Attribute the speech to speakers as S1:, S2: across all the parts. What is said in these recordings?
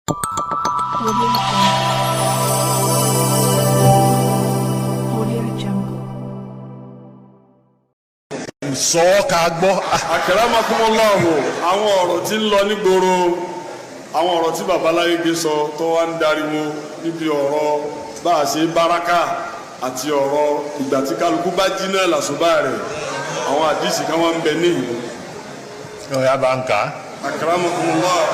S1: Audio Jungle. Audio Jungle.
S2: Sọ ọ́ ká gbọ́.
S3: Akramakumullahu, àwọn ọ̀rọ̀ tí ń lọ nígboro, àwọn ọ̀rọ̀ tí babaláyége sọ tó wá ń dariwo níbi ọ̀rọ̀ bá a ṣe báraka àti ọ̀rọ̀ ìgbà tí kálukú bá jí náà làṣùbà rẹ̀, àwọn àdìsí kan wá ń bẹ níhìn.
S2: Ọ̀yá bá ń kà á.
S3: Akramakumullahu.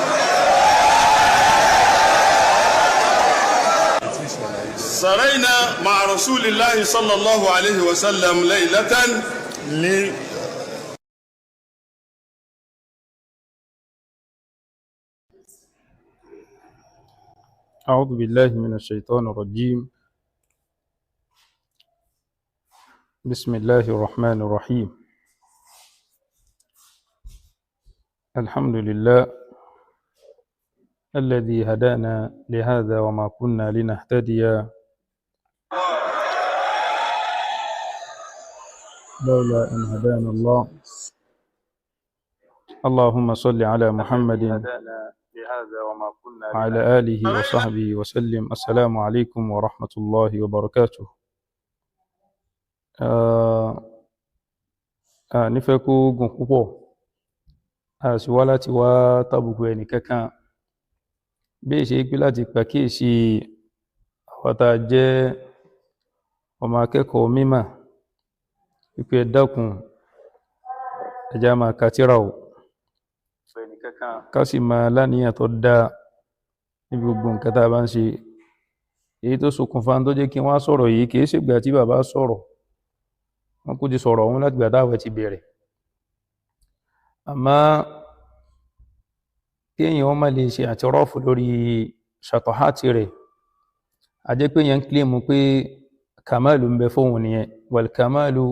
S3: Sarayna ma'a rasulillahi sallallahu alayhi wa sallam laylatan
S2: ní
S4: أعوذ بالله من الشيطان الرجيم. بسم الله الرحمن الرحيم. الحمد لله الذي هدانا لهذا وما كنا لنهتدي لولا أن هدانا الله. اللهم صل على محمد وعلى آله وصحبه وسلم. السلام عليكم ورحمة الله وبركاته. A nífẹ̀ẹ́ kó gùn púpọ̀, a sì wá láti wá tàbùkù ẹnì kankan, bí ìṣe pé láti pàkíyèsí àwa tá a jẹ́ ọmọ akẹ́kọ̀ọ́ mímọ̀ wípé ẹ dákun, ẹ jẹ́ á máa ka tírà o, ká sì máa láníyàn tó dáa níbi gbogbo nǹkan tá a bá ń ṣe. Èyí tó ṣokùnfà tó jẹ́ kí wọ́n á sọ̀rọ̀ yìí, kì í ṣègbà tí bàbá sọ̀rọ̀, wọ́n kú ti sọ̀rọ̀ ọ̀hún láti ìgbà táwọn ti bẹ̀rẹ̀. Àmọ́ kéèyàn ó má lè ṣe àtìrọ́ọ̀fù lórí ṣàtọ̀hátì rẹ̀, a jẹ́ pé èèyàn ń kílèmù pé kàmáàlù ń bẹ fóun nìyẹn. Wal kàmáàlù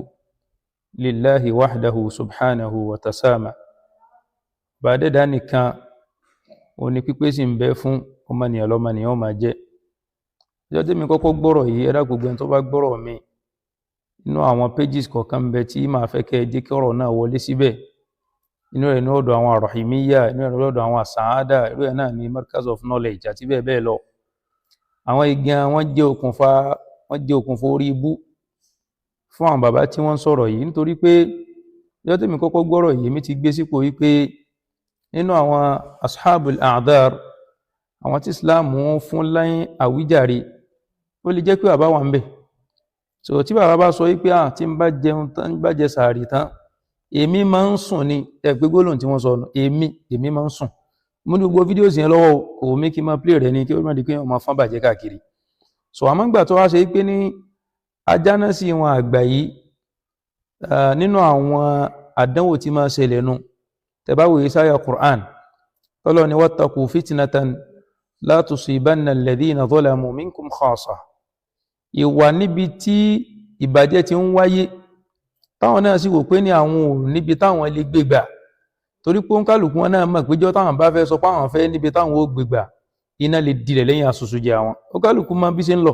S4: lillahi wahdahu subhanahu wa tasama. Bá dẹ́dá nìkan òun ni pípé sì ń bẹ fún ọmọnìyàn, lọ́mọnìyàn ó máa jẹ́. Ọjọ́ tí mi kọ́kọ́ gbọ́rọ̀ yìí, ẹ dákun, gbogbo ẹni tó bá gbọ́rọ̀ mi, inú àwọn pages kọ̀ọ̀kan ń bẹ tí màá fẹ́ kẹ́ ẹ jẹ́ kí ọ̀rọ̀ náà wọlé síbẹ̀. Inú rẹ̀ ní ọ̀dọ̀ àwọn Arahimiyya, inú rẹ̀ ní ọ̀dọ̀ àwọn Asaada, irú ẹ̀ náà ní Markaz of Knowledge àti bẹ́ẹ̀ bẹ́ẹ̀ lọ. Àwọn igi wọ́n jẹ́ okùnfà orí ibú fún àwọn bàbá tí wọ́n ń sọ̀rọ̀ yìí, nítorí pé ọjọ́ tí mi kọ́kọ́ gbọ́rọ̀ yìí, èmi ti gbé sípò wípé nínú àwọn ashabul a'dhar, àwọn tí Islam ń fún láyín àwíjàre, ó lè jẹ́ pé bàbá wà ń bẹ̀. So tí bàbá bá sọ wípé à tí ń bá jẹun tán, ń bá jẹ sàárì tán, èmi máa ń sùn ni, ẹ pé gbólóhùn tí wọ́n sọ nù, èmi máa ń sùn. Mo ní gbogbo fídíò yẹn lọ́wọ́ o, kò mí kí n máa play rẹ̀ ni kí ó má di pé ọmọ fọ́n bàjẹ́ káàkiri. So àmọ́ ńgbà tó wá ṣe pé ní ajánásí wọn àgbà yìí, nínú àwọn àdánwò tí máa ṣẹlẹ̀ nu, tẹ́ bá wòye sáyà Qur'an tọ́lọ́ ni wattaqu fitnatan la tusibanna alladhina zalamu minkum khassa. Ìwà níbi tí ìbàjẹ́ ti ń wáyé, táwọn náà sì wò pé ní àwọn ò níbi táwọn lè gbégbà, torí pé òǹkàlùkù wọn náà mọ̀ péjọ táwọn bá fẹ́ sọ pé àwọn fẹ́ níbi táwọn ó gbégbà, iná lè dilẹ̀ lẹ́yìn àṣoṣo jẹ àwọn. Òǹkàlùkù máa bí ṣe ń lọ.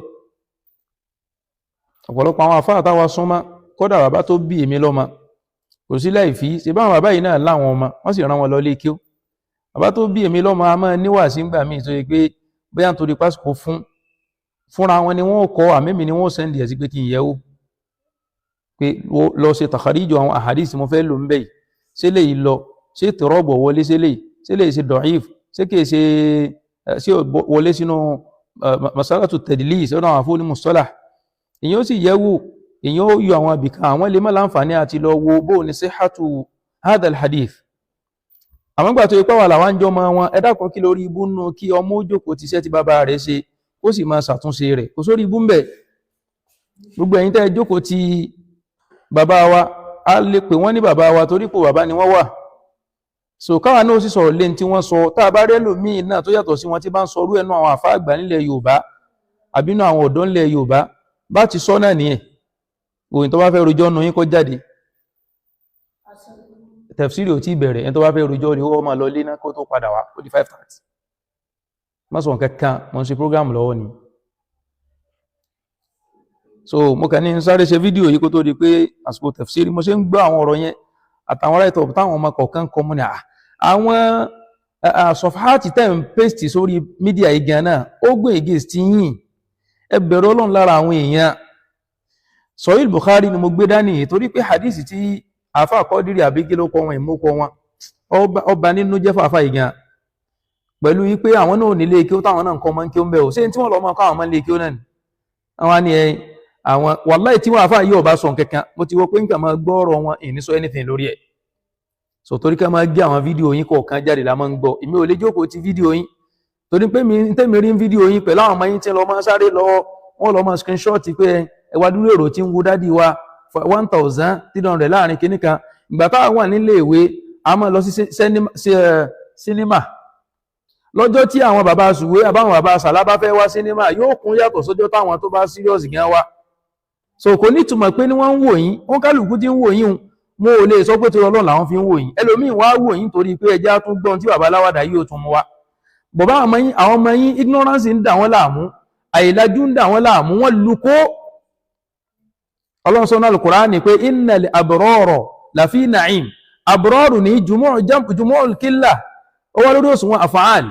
S4: Ọ̀pọ̀lọpọ̀ àwọn àfáà táwa súnmọ́, kódà bàbá tó bí èmi lọ́mọ, kò sí láì fi ṣe báwọn bàbá yìí náà láwọn ọmọ, wọ́n sì rán wọn lọ lé kí ó. Bàbá tó bí èmi lọ́mọ a máa níwàásí ńgbà míì tó yẹ pé bóyá nítorí pásítọ̀ fúnra wọn ni wọ́n kọ́ àmẹ́mì ni wọ́n sẹ́ndì ẹ̀ sí pé kí n yẹ̀ wò, pé lọ ṣe tàkàríjọ àwọn àhàdísì mo fẹ́ lò ń bẹ̀ yìí, ṣé lè lọ ṣé tìrọ́bọ̀ wọlé, ṣé lè ṣé lè ṣe dọ̀íf, ṣé kìí ṣe ṣé wọlé sínú masalatu tadlis ọ̀nà àwọn afọ́ni mustalah. Èyàn ó sì yẹ̀ wò, èyàn ó yọ àwọn ibìkan àwọn lè má láǹfààní àti lọ wo bóò ní sihhatu hadal hadith. Àmọ́ gbà tó ipá wà làwọn jọ mọ wọn, ẹ dákun, kí lórí ibú nù kí ọmọ ó jókòó ti iṣẹ́ tí bàbá rẹ̀ ṣe, kó sì máa ṣàtúnṣe rẹ̀? Kò sórí ibú ń bẹ̀. Gbogbo ẹ̀yin tẹ́ ẹ jókòó ti bàbá wa, a lè pè wọ́n ní bàbá wa torí pò bàbá ni wọ́n wà. So káwa náà sì sọ̀rọ̀ lẹ́ni tí wọ́n sọ. Tá a bá rẹ́ lòmíì náà tó yàtọ̀ sí wọn tí bá ń sọ orú ẹnu àwọn àfáà àgbà nílẹ̀ Yorùbá àbínú àwọn ọ̀dọ́ nílẹ̀ Yorùbá bá ti sọ náà nìyẹn. Òyìn tó bá fẹ́ rojọ́ nu yín kó jáde. Tẹ̀fsíìrì ò tí ì bẹ̀rẹ̀. Ẹni tó bá fẹ́ rojọ́ ni ó máa lọ lé náà kó tó padà wá, ó di 5:30. Má sọ nǹkan kan, mo ń ṣe program lọ́wọ́ ni. So mo kàn ní sáré ṣe fídíò yìí kó tó di pé àsìkò tẹ̀fsíìrì. Mo ṣe ń gbọ́ àwọn ọ̀rọ̀ yẹn àtàwọn write up táwọn ọmọ kọ̀ọ̀kan kọ mọ́ ni àwọn Sọfáàtì tẹ̀ ń paste sórí media yìí gan náà, ó gbé against yín. Ẹ bẹ̀rù Ọlọ́run lára àwọn èèyàn. Sahih Bukhari ni mo gbé dání yìí, torí pé hadith tí àáfà Kọ́dírì àbí kí ló kọ wọn, ìmúkọ wọn, ọba nínú jẹ́ fàáfà yìí gan, pẹ̀lú wípé àwọn náà nílé kí ó táwọn náà ń kọ́ ọmọ kí ó ń bẹ̀ ò ṣé tí wọ́n lọ́ máa kọ́ àwọn ọmọ nílé kí ó náà ni àwọn á ní ẹ àwọn wàláì tí wọ́n àáfà yìí ọba sọ nǹkankan. Mo ti wọ pé nǹkan máa gbọ́ ọ̀rọ̀ wọn, ìní sọ anything lórí ẹ̀. So torí ká máa gé àwọn fídíò yín kọ̀ọ̀kan jáde la máa ń gbọ́. Èmi ò lè jókòó ti fídíò yín, torí pé mi tẹ́mi rí fídíò yín pẹ̀lú àwọn ọmọ yín tí lọ máa sáré lọ, wọ́n lọ máa screenshot pé ẹ wá dúró, èrò tí ń wo dádì wa 1300 láàrin kinní kan. Ìgbà táwọn wà nílé ìwé, a máa lọ sí sínímà. Lọ́jọ́ tí àwọn bàbá sùwé àbáwọn bàbá sàlá bá fẹ́ wá sínímà, yóò kún yàtọ̀ sọ́jọ́ táwọn tó bá serious gan wá. So kò ní ìtumọ̀ pé ní wọ́n ń wò yín. Wọ́n kálukú tí ń wò yín un, mo ò lè sọ pé torí Ọlọ́run làwọn fi ń wò yín. Ẹlòmíín wá wò yín torí pé ẹjẹ́ á tún gbọ́n tí bàbá aláwàdà yóò tún mú wa. Bọ̀bá àwọn ọmọ yín, àwọn ọmọ yín, ignorance ń dà wọ́n láàmú, àìlájú ń dà wọ́n láàmú, wọ́n lu kó. Ọlọ́run sọ́nà Al-Qur'ani pé innal abrara lafi na'im. Abraru ní jumu'ul qilla, ó wá lórí òṣùwọ̀n af'al.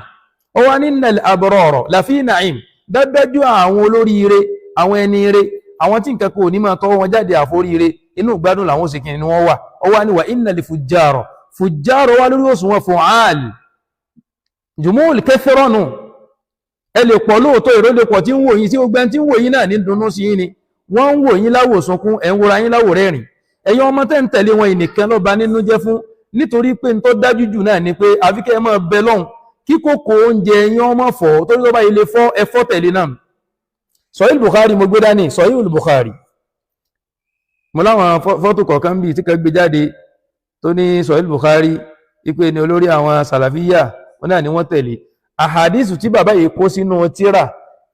S4: Ó wá ní innal abrara lafi na'im, dájú àwọn olóríire, àwọn ẹni ire, àwọn tí nǹkan kò ní máa tọwọ́ wọn jáde àforíire, inú ìgbádùn làwọn sì kìnnì wọ́n wà. Ó wá ní wa innal fujjara, fujjara wá lórí òṣùwọ̀n fu'al, jumu'ul kathra nù. Ẹ lè pọ̀ lóòótọ́, èrò lè pọ̀ tí ń wò yín, tí gbogbo ẹni tí ń wò yín náà ní dunnú sí yín ni. Wọ́n ń wò yín láwò sunkún, ẹ̀ ń wòra yín láwò rẹ́rìn. Ẹ̀yin ọmọ tẹ́ ń tẹ̀lé wọn ìnìkan lọ́ba nínú jẹ́ fún, nítorí pé ń tó dájú jù náà ni pé àfi kẹ́ ẹ máa bẹ lọ́hùn kí kòkò oúnjẹ yín ọmọ fọ́, torí tó bá ilé fọ́, ẹ fọ́ tẹ̀lé náà. Sahih Bukhari mo gbé dání, Sahih Bukhari. Mo láwọn fọ́tò kọ̀ọ̀kan bíi tí kan gbé jáde tó ní Sahih Bukhari ipe ni olórí àwọn sàlàfíyà wọn náà ni wọ́n tẹ̀lé. Àhàdísù tí bàbá yìí kó sínú tíra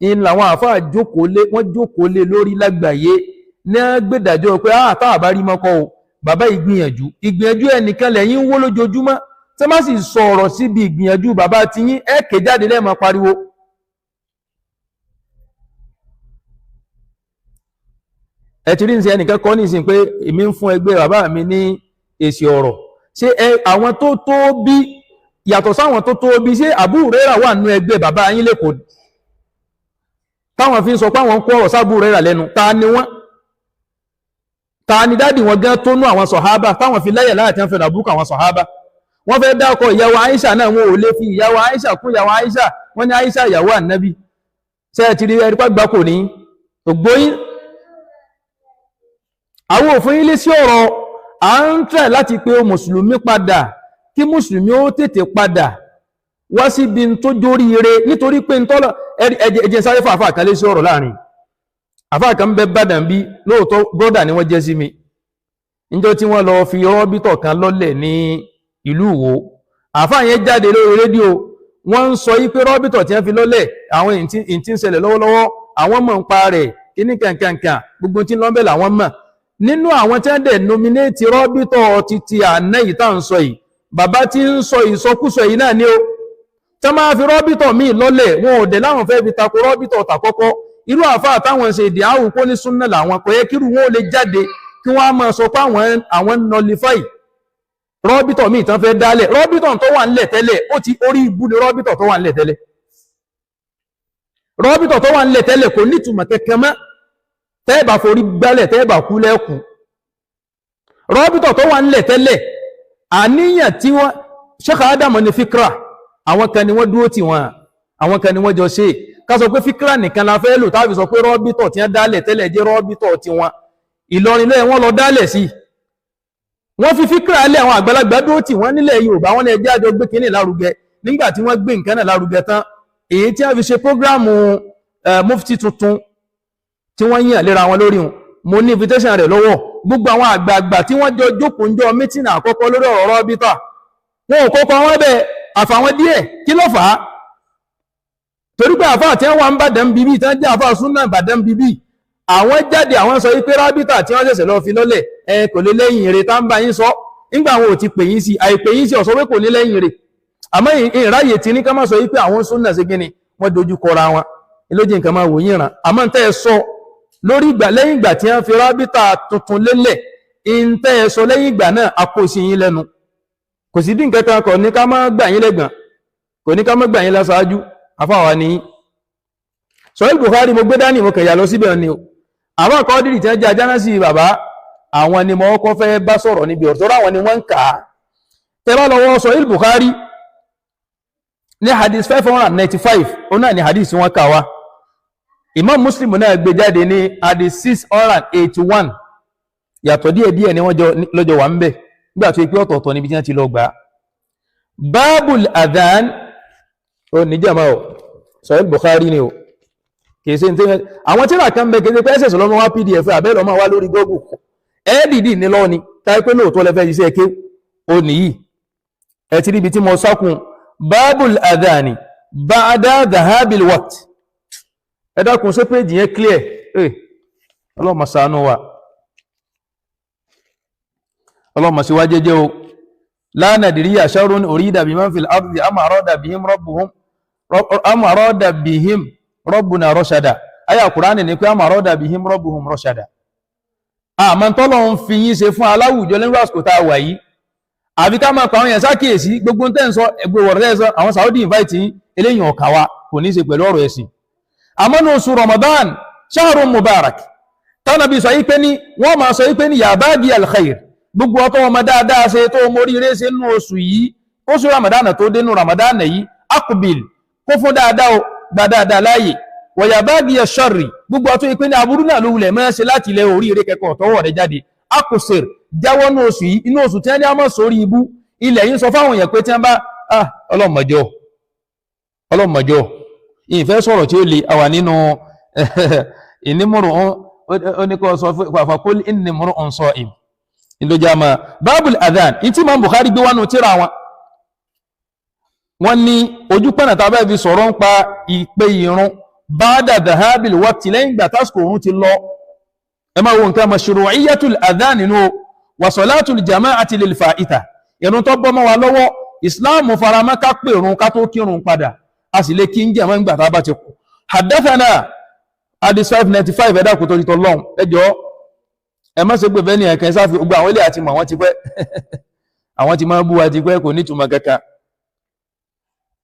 S4: in làwọn àáfàá jókòó lé, wọ́n jókòó lé lórí lágbàáyé ní gbèdàjọ́ pé ah, tá a bá rí mọ́kọ́ o, bàbá yìí gbìyànjú. Ìgbìyànjú ẹnìkan lẹ́yìn ń wó lójoojúmọ́ tí wọ́n sì sọ̀rọ̀ síbi ìgbìyànjú bàbá tiyín, ẹ̀ ké jáde lẹ́ẹ̀mọ́ pariwo. Ẹ ti rí ní ẹnìkan kọ́ nísìn pé èmi ń fún ẹgbẹ́ bàbá mi ní èsì ọ̀rọ̀. Ṣé ẹ àwọn tó tó bí yàtọ̀ sáwọn tó tó bí? Ṣé Abu Hurairah wà nínú ẹgbẹ́ bàbá yín lẹ́kọ̀ọ́ táwọn fi ń sọ pé àwọn ń kó ọ̀rọ̀ sábú Hurairah lẹ́nu? Ta ni wọ́n? Ta ni dádì wọn gan tó nú àwọn sọ̀hábà táwọn fi lẹ́yẹ̀ láti ń fẹ́ràn àbúkù àwọn sọ̀hábà? Wọ́n fẹ́ dákọ̀ ìyàwó Aisha náà, wọn ò lè fi ìyàwó Aisha kún ìyàwó Aisha. Wọ́n ní Aisha ìyàwó ànábì. Ṣé ẹ ti rí ẹrí pàgbà kò ní ògbóyìn? Àwọn òfin ilé sí ọ̀rọ̀ à ń tẹ̀ láti pe mùsùlùmí padà, kí mùsùlùmí ó tètè padà wá síbi tó jórí ire, nítorí pé ń tọ́lọ̀ ẹjẹ sáré fún àfáà kan lé sí ọ̀rọ̀ láàrin. Àfáà kan bẹ bàdàn bí lóòótọ́, brọ́dà ni wọ́n jẹ́ sí mi. Níjọ́ tí wọ́n lọ fi rọ́bítọ̀ kan lọ́lẹ̀ ní ìlú Ìwó, àfáà yẹn jáde lórí rédíò, wọ́n ń sọ yí pé rọ́bítọ̀ tí wọ́n fi lọ́lẹ̀, àwọn èyí tí ń ṣẹlẹ̀ lọ́wọ́lọ́wọ́, àwọn mọ̀ ń pa rẹ̀ kíní kankankan, gbogbo tí ń lọ́nbẹ̀ làwọn mọ̀. Nínú àwọn tí wọ́n dẹ̀ nominate rọ́bítọ̀ títí àná yìí tá à ń sọ yìí, bàbá tí ń sọ ìsọkúsọ yìí náà ni ó tí wọ́n máa fi rọ́bítọ̀ míì lọ́lẹ̀, wọn ò dẹ̀ láwọn fẹ́ fi tako rọ́bítọ̀ tàkọ́kọ́. Irú àfáà táwọn ṣe ìdí àwù kó ní súnà làwọn, kò yẹ kírú wọn ò lè jáde kí wọ́n á máa sọ pé àwọn nullify rọ́bítọ̀ míì tán fẹ́ dálẹ̀. Rọ́bítọ̀ tó wà ńlẹ̀ tẹ́lẹ̀, ó ti orí ibú ni. Rọ́bítọ̀ tó wà ńlẹ̀ tẹ́lẹ̀, rọ́bítọ̀ tó wà ńlẹ̀ tẹ́lẹ̀ kò nítumọ̀ kẹ̀kẹ́ mọ́. Tẹ́ẹ̀bà forí gbálẹ̀, tẹ́ẹ̀bà kú lẹ́kù. Rọ́bítọ̀ tó wà ńlẹ̀ tẹ́lẹ̀, àníyàn tí wọ́n Sheikh Adam ní fíkra, àwọn kan ni wọ́n dúró tì wọ́n, àwọn kan ni wọ́n jọ ṣe. Ká sọ pé fíkra nìkan la fẹ́ lò táàfi sọ pé rọ́bítọ̀ tí wọ́n dálẹ̀ tẹ́lẹ̀ jẹ́ rọ́bítọ̀ tí wọ́n Ìlọrin lẹ́yìn wọ́n lọ dálẹ̀ sí. Wọ́n fi fíkra lẹ̀, àwọn àgbàlagbà dúró tì wọ́n nílẹ̀ Yorùbá, wọ́n ní ẹjẹ́ àjọ gbé kínní lárugẹ. Nígbà tí wọ́n gbé nǹkan náà lárugẹ tán, èyí tí wọ́n fi ṣe prógráàmù mufti tuntun tí wọ́n yàn léra wọn lórí wọn, mo ní invitation rẹ̀ lọ́wọ́. Gbogbo àwọn àgbààgbà tí wọ́n jọ jókòó ń jọ mítìnà àkọ́kọ́ lórí ọ̀rọ̀ rọ́bítà, wọn ò kọ́kọ́ wọn bẹ̀ àfàwọn díẹ̀. Kí ló fà á? Torí pé àfáà tí wọ́n wà ń bàdàn bíbí, tí wọ́n jẹ́ àfáà súnà bàdàn bíbí, àwọn jáde, àwọn sọ wípé rábítà tí wọ́n ṣẹ̀ṣẹ̀ lọ fi lọ́lẹ̀ ẹ kò lè lẹ́yìn ire tá ń bá yín sọ. Nígbà àwọn ò ti pè yín sí, àìpè yín sí ọ̀sọ́ pé kò ní lẹ́yìn ire. Àmọ́ ìráyè tí ní ká má sọ wípé àwọn súnà ṣe kíni, wọ́n dojú kọra wọn lójú nǹkan máa wò yín ràn. Àmọ́ tẹ́ ẹ sọ lórí ìgbà lẹ́yìn ìgbà tí wọ́n fi rábítà tuntun lélẹ̀, ìntẹ́ ẹ sọ lẹ́yìn ìgbà náà, a kò sí yín lẹ́nu, kò sí dín nǹkan kan kọ̀ ní ká má gbà yín lẹ́gbọ̀n. Kò ní ká má gbà yín láṣáájú, àfáwà ní Sahih Bukhari mo gbé dání, mo kẹ̀yà lọ síbẹ̀ ni o. Àwọn Kọ́dírì tí wọ́n jẹ́ ajánásí bàbá, àwọn ni mo kọ́ fẹ́ bá sọ̀rọ̀ níbi ọ̀rọ̀ tọ́rọ, àwọn ni wọ́n ń kà á. Tẹ́ bá lọ́wọ́ Sahih Bukhari ní hadith 595, ó náà ní hadith tí wọ́n kà wá. Imam Muslim náà gbé jáde ní hadith 681. Yàtọ̀ díẹ̀díẹ̀ ni wọ́n jọ lọ́jọ́ wà ń bẹ̀ nígbà tó yẹ pé ọ̀tọ̀ọ̀tọ̀ níbi tí wọ́n ti lọ gbà á. Babul adhan ó níjàmá o, Sahih Bukhari ni o, kìí ṣe ní àwọn tíra kan bẹ, kìí ṣe pé ẹsẹ̀ lọ́mọ wá PDF àbẹ́ lọ́mọ wá lórí Google. Ẹ́ẹ̀dìdì ní lọ́ni táyé pé lóòótọ́ lẹ́fẹ́ ṣiṣẹ́ ké o nìyí. Ẹ ti ríbi tí mo sákun babul adhani ba'da dhahabil waqt. Ẹ dákun, ṣé péjì yẹn clear? Ẹ ọlọ́mọ ṣàánú wa, ọlọ́mọ sí wá jẹ́jẹ́ o. La nadriya sharrun urida biman fil ardi am arada bihim rabbuhum am arada bihim rabbuna rashada. Aya Kùránì ní pé am arada bihim rabbuhum rashada. Àmọ́ tọ́lọ̀ ń fi yín ṣe fún aláwùjọ lẹ́nu àsìkò tá a wà yìí, àbí ká máa pa àwọn èèyàn sákìyèsí gbogbo tẹ́ ń sọ, ẹgbẹ́ wọ̀rọ̀ tẹ́ ń sọ. Àwọn Saudi invite yín, eléyìí ọ̀kà wa kò ní í ṣe pẹ̀lú ọ̀rọ̀ ẹ̀sìn. Àmọ́ ní oṣù Ramadan, shahrun mubarak, tánàbí sọ yí pé ní wọ́n máa sọ yí pé ní ya bagi alkhair, gbogbo ọtọ́ ọmọ dáadáa ṣe tó mórí eré ṣe nínú oṣù yìí, oṣù Ramadan tó dé nínú Ramadan yìí, akubil kó fún dáadáa o, gba dáadáa láàyè. Wa ya bagi sharri, gbogbo ọtọ́ yìí pé ní aburú náà ló wulẹ̀ máa ṣe láti ilẹ̀ orí eré kẹ́kọ̀ọ́ tọwọ́ rẹ̀ jáde, akusir, jáwọ́ nínú oṣù yìí, inú oṣù tí wọ́n ní a máa sórí ibú. Ilẹ̀ yìí ń sọ fáwọn èèyàn pé tí wọ́n bá ọlọ́mọjọ́ ọlọ́mọjọ́ ìfẹ́ sọ̀rọ̀ tí ó le àwà nínú ìnímọ̀rọ̀ ó ní kó sọ fàkól ìnímọ̀rọ̀ ọ̀n sọ ìm ìlójá ma babul adhan ìtí Imam Bukhari gbé wánú tíra wọn. Wọ́n ní ojú pẹ̀nà tàbí fi sọ̀rọ̀ ń pa ìpè ìrun ba'da dhahabil waqti, lẹ́yìn ìgbà tásìkò òun ti lọ. Ẹ máa wo nǹkan, mashru'iyyatul adhan nínú wa salatul jama'ati lil fa'ita. Ìrun tó bọ́ mọ́ wa lọ́wọ́, Islam faramọ́ ká pè run ká tó kírun padà, a sì lè kí ń jẹ́ mọ́ ìgbà tá a bá ti kú. Haddathana hadith 595. Ẹ̀dá kò torí tọ́lọ́hún, ẹjọ́ ẹ má ṣe gbé bẹ́ẹ̀ ní ẹ̀kẹ́ sáfi gbogbo àwọn ilé àti mọ̀ wọ́n ti pẹ́, àwọn ti máa bú wa ti pẹ́, kò ní ìtumọ̀ kankan.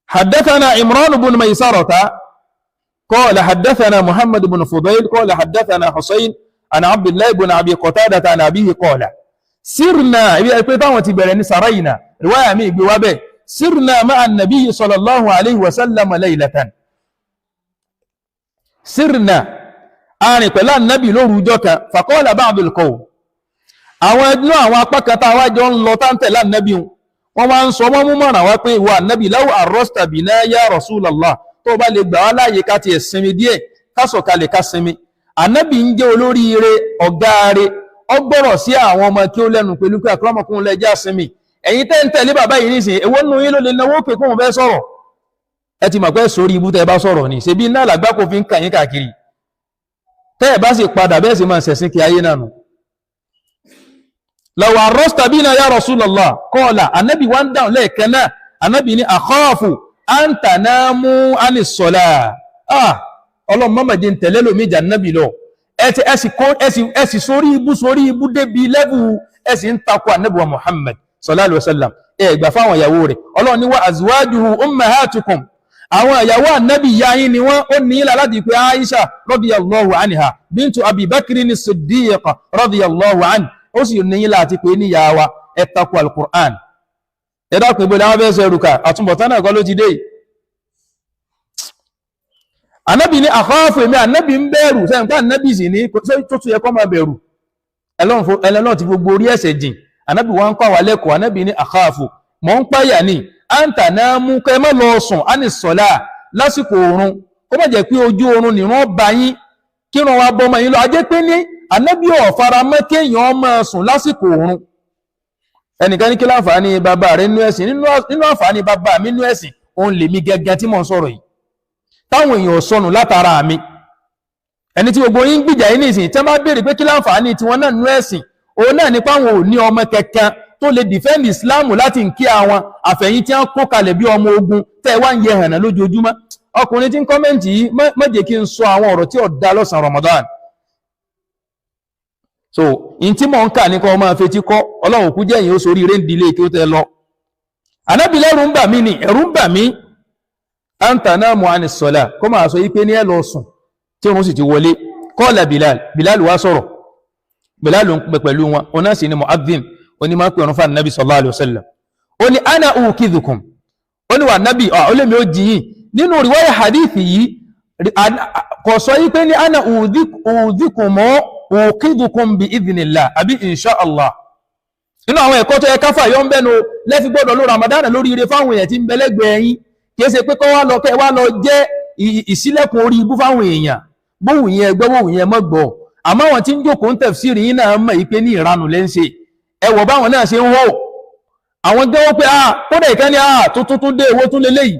S4: Haddathana Imran ibn Maysarata qala haddathana Muhammad ibn Fudayl qala haddathana Husayn an Abdullah ibn Abi Qatada an abihi qala sirna, ibi ẹ pé táwọn ti bẹ̀rẹ̀ ní sarayna, riwaya mi ìgbé wa bẹ́ẹ̀, sirna ma'a an-nabiy sallallahu alayhi wa sallam laylatan. Sirna, arìn pẹ̀lú ànábì lóru ọjọ́ kan. Faqala ba'dul qawm, àwọn ẹgbẹ́ àwọn apá kan tá a wá jọ ń lọ táǹtẹ̀ lánàbì wọn wá ń sọ, wọ́n mú mọ̀ràn wá pé ìwọ ànábì, law arrasta bina ya Rasulallah, tó bá lè gbà wá láàyè ká tiẹ̀ sinmi díẹ̀, ká sọ̀kalẹ̀ ká sinmi. Ànábì ń jẹ́ olóríire, ọ̀gá rẹ̀, ọ gbọ́rọ̀ sí àwọn ọmọ kí ó lẹ́nu pẹ̀lú pé akramakum lẹ́jà sinmi. Ẹ̀yin tẹ́ ń tẹ̀lé bàbá yìí nísìnyí, èwo nínú yín ló lè náwó pé kóun fẹ́ sọ̀rọ̀? Ẹ ti mọ̀ pé sórí ibú tẹ́ ẹ bá sọ̀rọ̀ ni, ṣebí iná làgbá kò fi ń kà yín káàkiri. Tẹ́ ẹ bá sì padà bẹ́ẹ̀ sì máa ṣẹ̀sìn kí ayé náà nù. Law arrasta bina ya Rasulallah, qala, anabi wá ń dáhùn lẹ́ẹ̀kan náà. Anabi ní akhafu an tanamu anis salah. Ah, ọlọ́run mọ́mọ́ jẹ́ ń tẹ̀lé lómi ìjà nábì lọ. Ẹ ti ẹ sì kó ẹ sì sórí ibú, sórí ibú débi lẹ́bù, ẹ sì ń takò anabi wa Muhammad sallallahu alaihi wasallam. Ẹ gbà fáwọn ìyàwó rẹ̀. Ọlọ́run ní wa azwajuhu ummahatukum, àwọn ìyàwó ànábì ìyá yín ni wọ́n. Ó ní ilà láti pé Aisha radiyallahu anha bintu Abi Bakri ní Siddiq radiyallahu anhu, ó sì ní ilà àti pé níyà wa. Ẹ takò al-Qur'an. Ẹ dákun, ìbò làwọn fẹ́ sọ ẹrùkà àtúbọ̀tán náà kọ́ ló ti dé yìí. Ànábì ní akhafu, èmi ànábì ń bẹ̀rù sẹ́yìn pé ànábì sì ní tó tún yẹ kó máa bẹ̀rù ẹlẹ́nà ti gbogbo orí ẹ̀ṣẹ̀ jìn. Ànábì wọn ń kọ́ àwa lẹ́kọ̀ọ́. Ànábì ní akhafu, mọ̀ ń páyà ní àǹtà náà mú kẹ́ má lọ sùn á ní sọ̀lá lásìkò oorun, kó má jẹ́ pé ojú oorun nìran bá yín, kírun wa bọ́ ọmọ yín lọ. Ajẹ́ pé ní ànábì ò fara mọ́ kéèyàn máa sùn lásìkò oorun. Ẹnìkan ní kí láǹfààní bàbá rẹ nínú ẹ̀sìn? Nínú àǹfààní bàbá mi nínú ẹ̀sìn, òun lèmi gẹ́gẹ́ tí mò ń sọ̀rọ̀ yìí, táwọn èèyàn sọnù látara mi. Ẹni tí gbogbo yín gbìjà yín nìsín, tí wọ́n bá béèrè pé kí láǹfààní tiwọn náà nínú ẹ̀sìn, òun náà nípa àwọn ò ní ọmọ kankan tó lè defend Islam láti ń kí àwọn àfẹ̀yìn tí wọ́n kó kalẹ̀ bí ọmọ ogun tẹ́ ẹ wá ń yẹ hànà lójoojúmọ́. Ọkùnrin tí ń comment yìí, má jẹ́ kí n sọ àwọn ọ̀rọ̀ tí ò da lọ́sàn Ramadan. So in tí mò ń kà ní kọ́ ọmọ afetí kọ́. Ọlọ́run kú jẹ́ yìí ó sorí eré ń dilé kí ó tẹ́ lọ. Ànábì lẹ́rù ń bà mí ni, ẹ̀rù ń bà mí. An tanamu ani sọlá, kó máa sọ yí pé ní ẹ lọ sùn tí òun sì ti wọlé. Qala Bilal, Bilal wá sọ̀rọ̀. Bilal ń pẹ pẹ̀lú wọn, òun náà sì ni mu'adhdhin, oní máa ń pè ọ̀run fún anabi sallallahu alayhi wa sallam. Ó ní ana ukidhukum, ó ní wà nábì, ó lè mi ó jì yín. Nínú riwaya hadithi yìí, kò sọ yí pé ní ana udhikum mọ́ ukidhukum bi idhnillah àbí insha Allah. Nínú àwọn ẹ̀kọ́ tó yẹ káfà yọ ń bẹ́nu lẹ́fi gbọ́dọ̀ ló Ramadan lórí ire fáwọn èèyàn tí ń bẹ lẹ́gbẹ̀ẹ́ yín, kì í ṣe pé kọ́ wá lọ kẹ́ wá lọ jẹ́ ìṣílẹ̀kùn orí ibú fáwọn èèyàn. Bóhùn yẹn gbọ́, bóhùn yẹn mọ́ gbọ́, àmọ́ àwọn tí ń jókòó ń tafsiri yín náà mọ̀ yí pé ní ìranù lẹ́ ń ṣe. Ẹ wọ̀ báwọn náà ṣe ń hó àwọn gẹ́wọ́ pé ah, kódà ìkànnì ah, tuntun tún dé, owó tún lélẹ́yìí.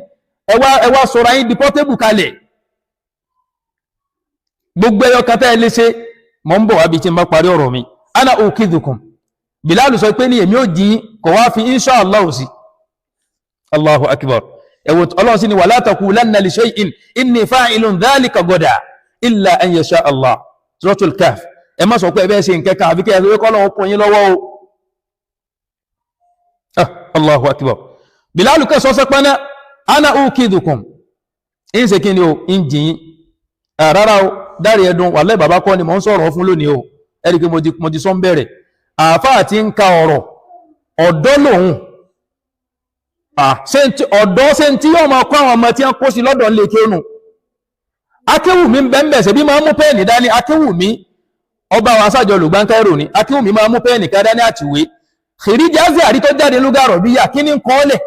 S4: Ẹ wá sọ̀rọ̀ ayín di portable kalẹ̀. Gbogbo ẹyọ kan tẹ́ ẹ lè ṣe, mọ̀ ń bọ̀ wá bí tí n bá parí ọ̀rọ̀ mi. Ana ukidhukum, Bilal sọ pé ní èmi ò jí, kò wá fi insha Allah sí. Allahu akbar. Ẹ̀wọ̀ Ọlọ́run sí ni wala taqulanna li shay'in inni fa'ilun dhalika ghadan illa an yasha Allah, Suratul Kahf. Ẹ má sọ pé ẹ bẹ́ẹ̀ ṣe nǹkan kan àfi kẹ́ ẹ sọ pé k'Ọlọ́run kún yín lọ́wọ́ o. Ah, Allahu akbar. Bilal kẹ́ sọ sẹ́pẹ́ná, ana ukidhukum, ń ṣe kí ni o, ń jìn. Rárá o, dárí ẹdun wàlẹ́ bàbá kọ́ ni mò ń sọ̀rọ̀ fún lónìí o. Ẹ̀rí pé mo ti sọ ń bẹ̀rẹ̀, àáfàá ti ń ka ọ̀rọ̀ ọ̀dọ́ lòun. Ọ̀dọ́ ṣe ń tí yóò máa kọ́ àwọn ọmọ tí wọ́n kó sí lọ́dọ̀ lè kéwòn. Akéwùmí ń bẹ́ẹ̀ ṣe bí máa ń mú pẹ́ẹ̀nì dání. Akéwùmí ọba àwọn aṣáájọ olùgbàǹkẹ́rò ni. Akéwùmí máa ń mú pẹ́ẹ̀nì ká dání àtìwé. Kìrìjà àrí tó jáde lúgàrọ̀ bí yà kí ní kọ́ lẹ̀.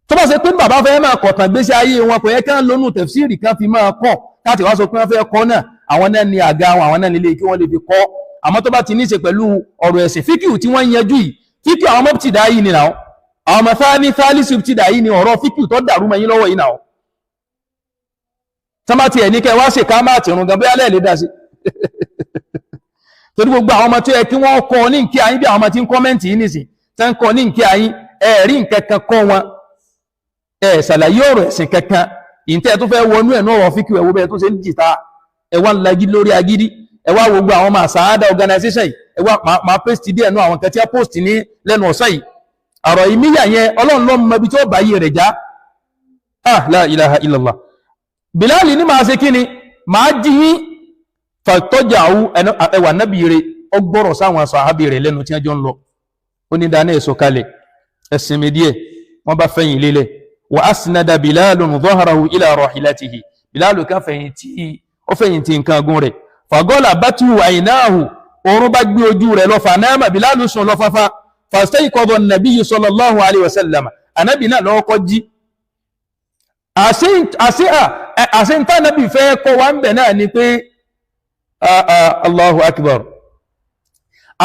S4: Tó bá ṣe pé bàbá fẹ́ máa kọ̀tàn gbésí ayé wọn, kò yẹ ká ń lónú tẹ̀fsíìrì kan fi máa kọ́ káàtì wá sọ pé wọ́n fẹ́ kọ́ náà. Àwọn náà ní àga wọn, àwọn náà nílé kí wọ́n lè fi kọ́. Àmọ́ tó bá ti ní í ṣe pẹ̀lú ọ̀rọ̀ ẹ̀sìn, fíkìú tí wọ́n ń yanjú yìí, fíkìú àwọn mọ́pútìdá yìí ni náà, àwọn ọmọ sáání sáálísì pútìdá yìí ni ọ̀rọ̀ fíkìú tó dàrú mọ́ yín lọ́wọ́ yìí náà. Tọ́mà tiẹ̀ ní kẹ́ wá ṣe ká máa tìrun gan, bóyá lẹ́ẹ̀lẹ́ dá sí, torí gbogbo àwọn ọmọ tó yẹ kí wọ́n kọ́ ní nkí ayín, bí àwọn ọmọ tí ń kọ́mẹ́ǹtì yìí nìsín tẹ́ ń kọ́ ní nkí ayín, ẹ̀rí nǹkan kan kọ́ wọn, ẹ̀ ṣàlàyé ọ̀rọ̀ ẹ̀sìn kankan. Ìǹtẹ́ tó fẹ́ wọnú ẹ̀ náà ọ̀rọ̀ fíkìú, ẹ̀wọ́ bẹ́ẹ̀ tó ṣe ń jìta, ẹ̀ wá ń lagídí lórí agídí. Ẹ wá gbogbo àwọn ọmọ àsáádà organization yìí, ẹ wá máa paste díẹ̀ nú àwọn kan tí a post ní lẹ́nu ọ̀sẹ̀ yìí. Ọ̀rọ̀ ìmíyà yẹn, Ọlọ́run ló mọ ibi tí ó bá yé rẹ̀ já. Ah, la ilaha illallah. Bilal ní máa ṣe kíni, máa jí yín. Fàtọ́jàwú, ẹwà nábì rẹ̀, ó gbọ́rọ̀ sáwọn sàhábì rẹ̀ lẹ́nu tí wọ́n jọ ń lọ. Ó ní dáná ẹ̀sọ́ kalẹ̀, ẹ̀sìn mi díẹ̀. Wọ́n bá fẹ̀yìn lélẹ̀. Wa asnada Bilalun dhahrahu ila rahilatihi, Bilal kan fẹ̀yìntì, ó fẹ̀yìntì nǹkan gùn rẹ̀. Fàgọ́là bátú àìnáhù, oorun bá gbé ojú rẹ̀ lọ. Fànáàmà, Bilalu sùn lọ fáfá. Fastayqadha an-nabiyyu sallallahu alayhi wa sallam, ànábì náà lọ́wọ́ kọ́ jí. Àṣẹ ń tánàbì fẹ́ kọ́ wa ń bẹ̀ náà ni pé Allahu akbar.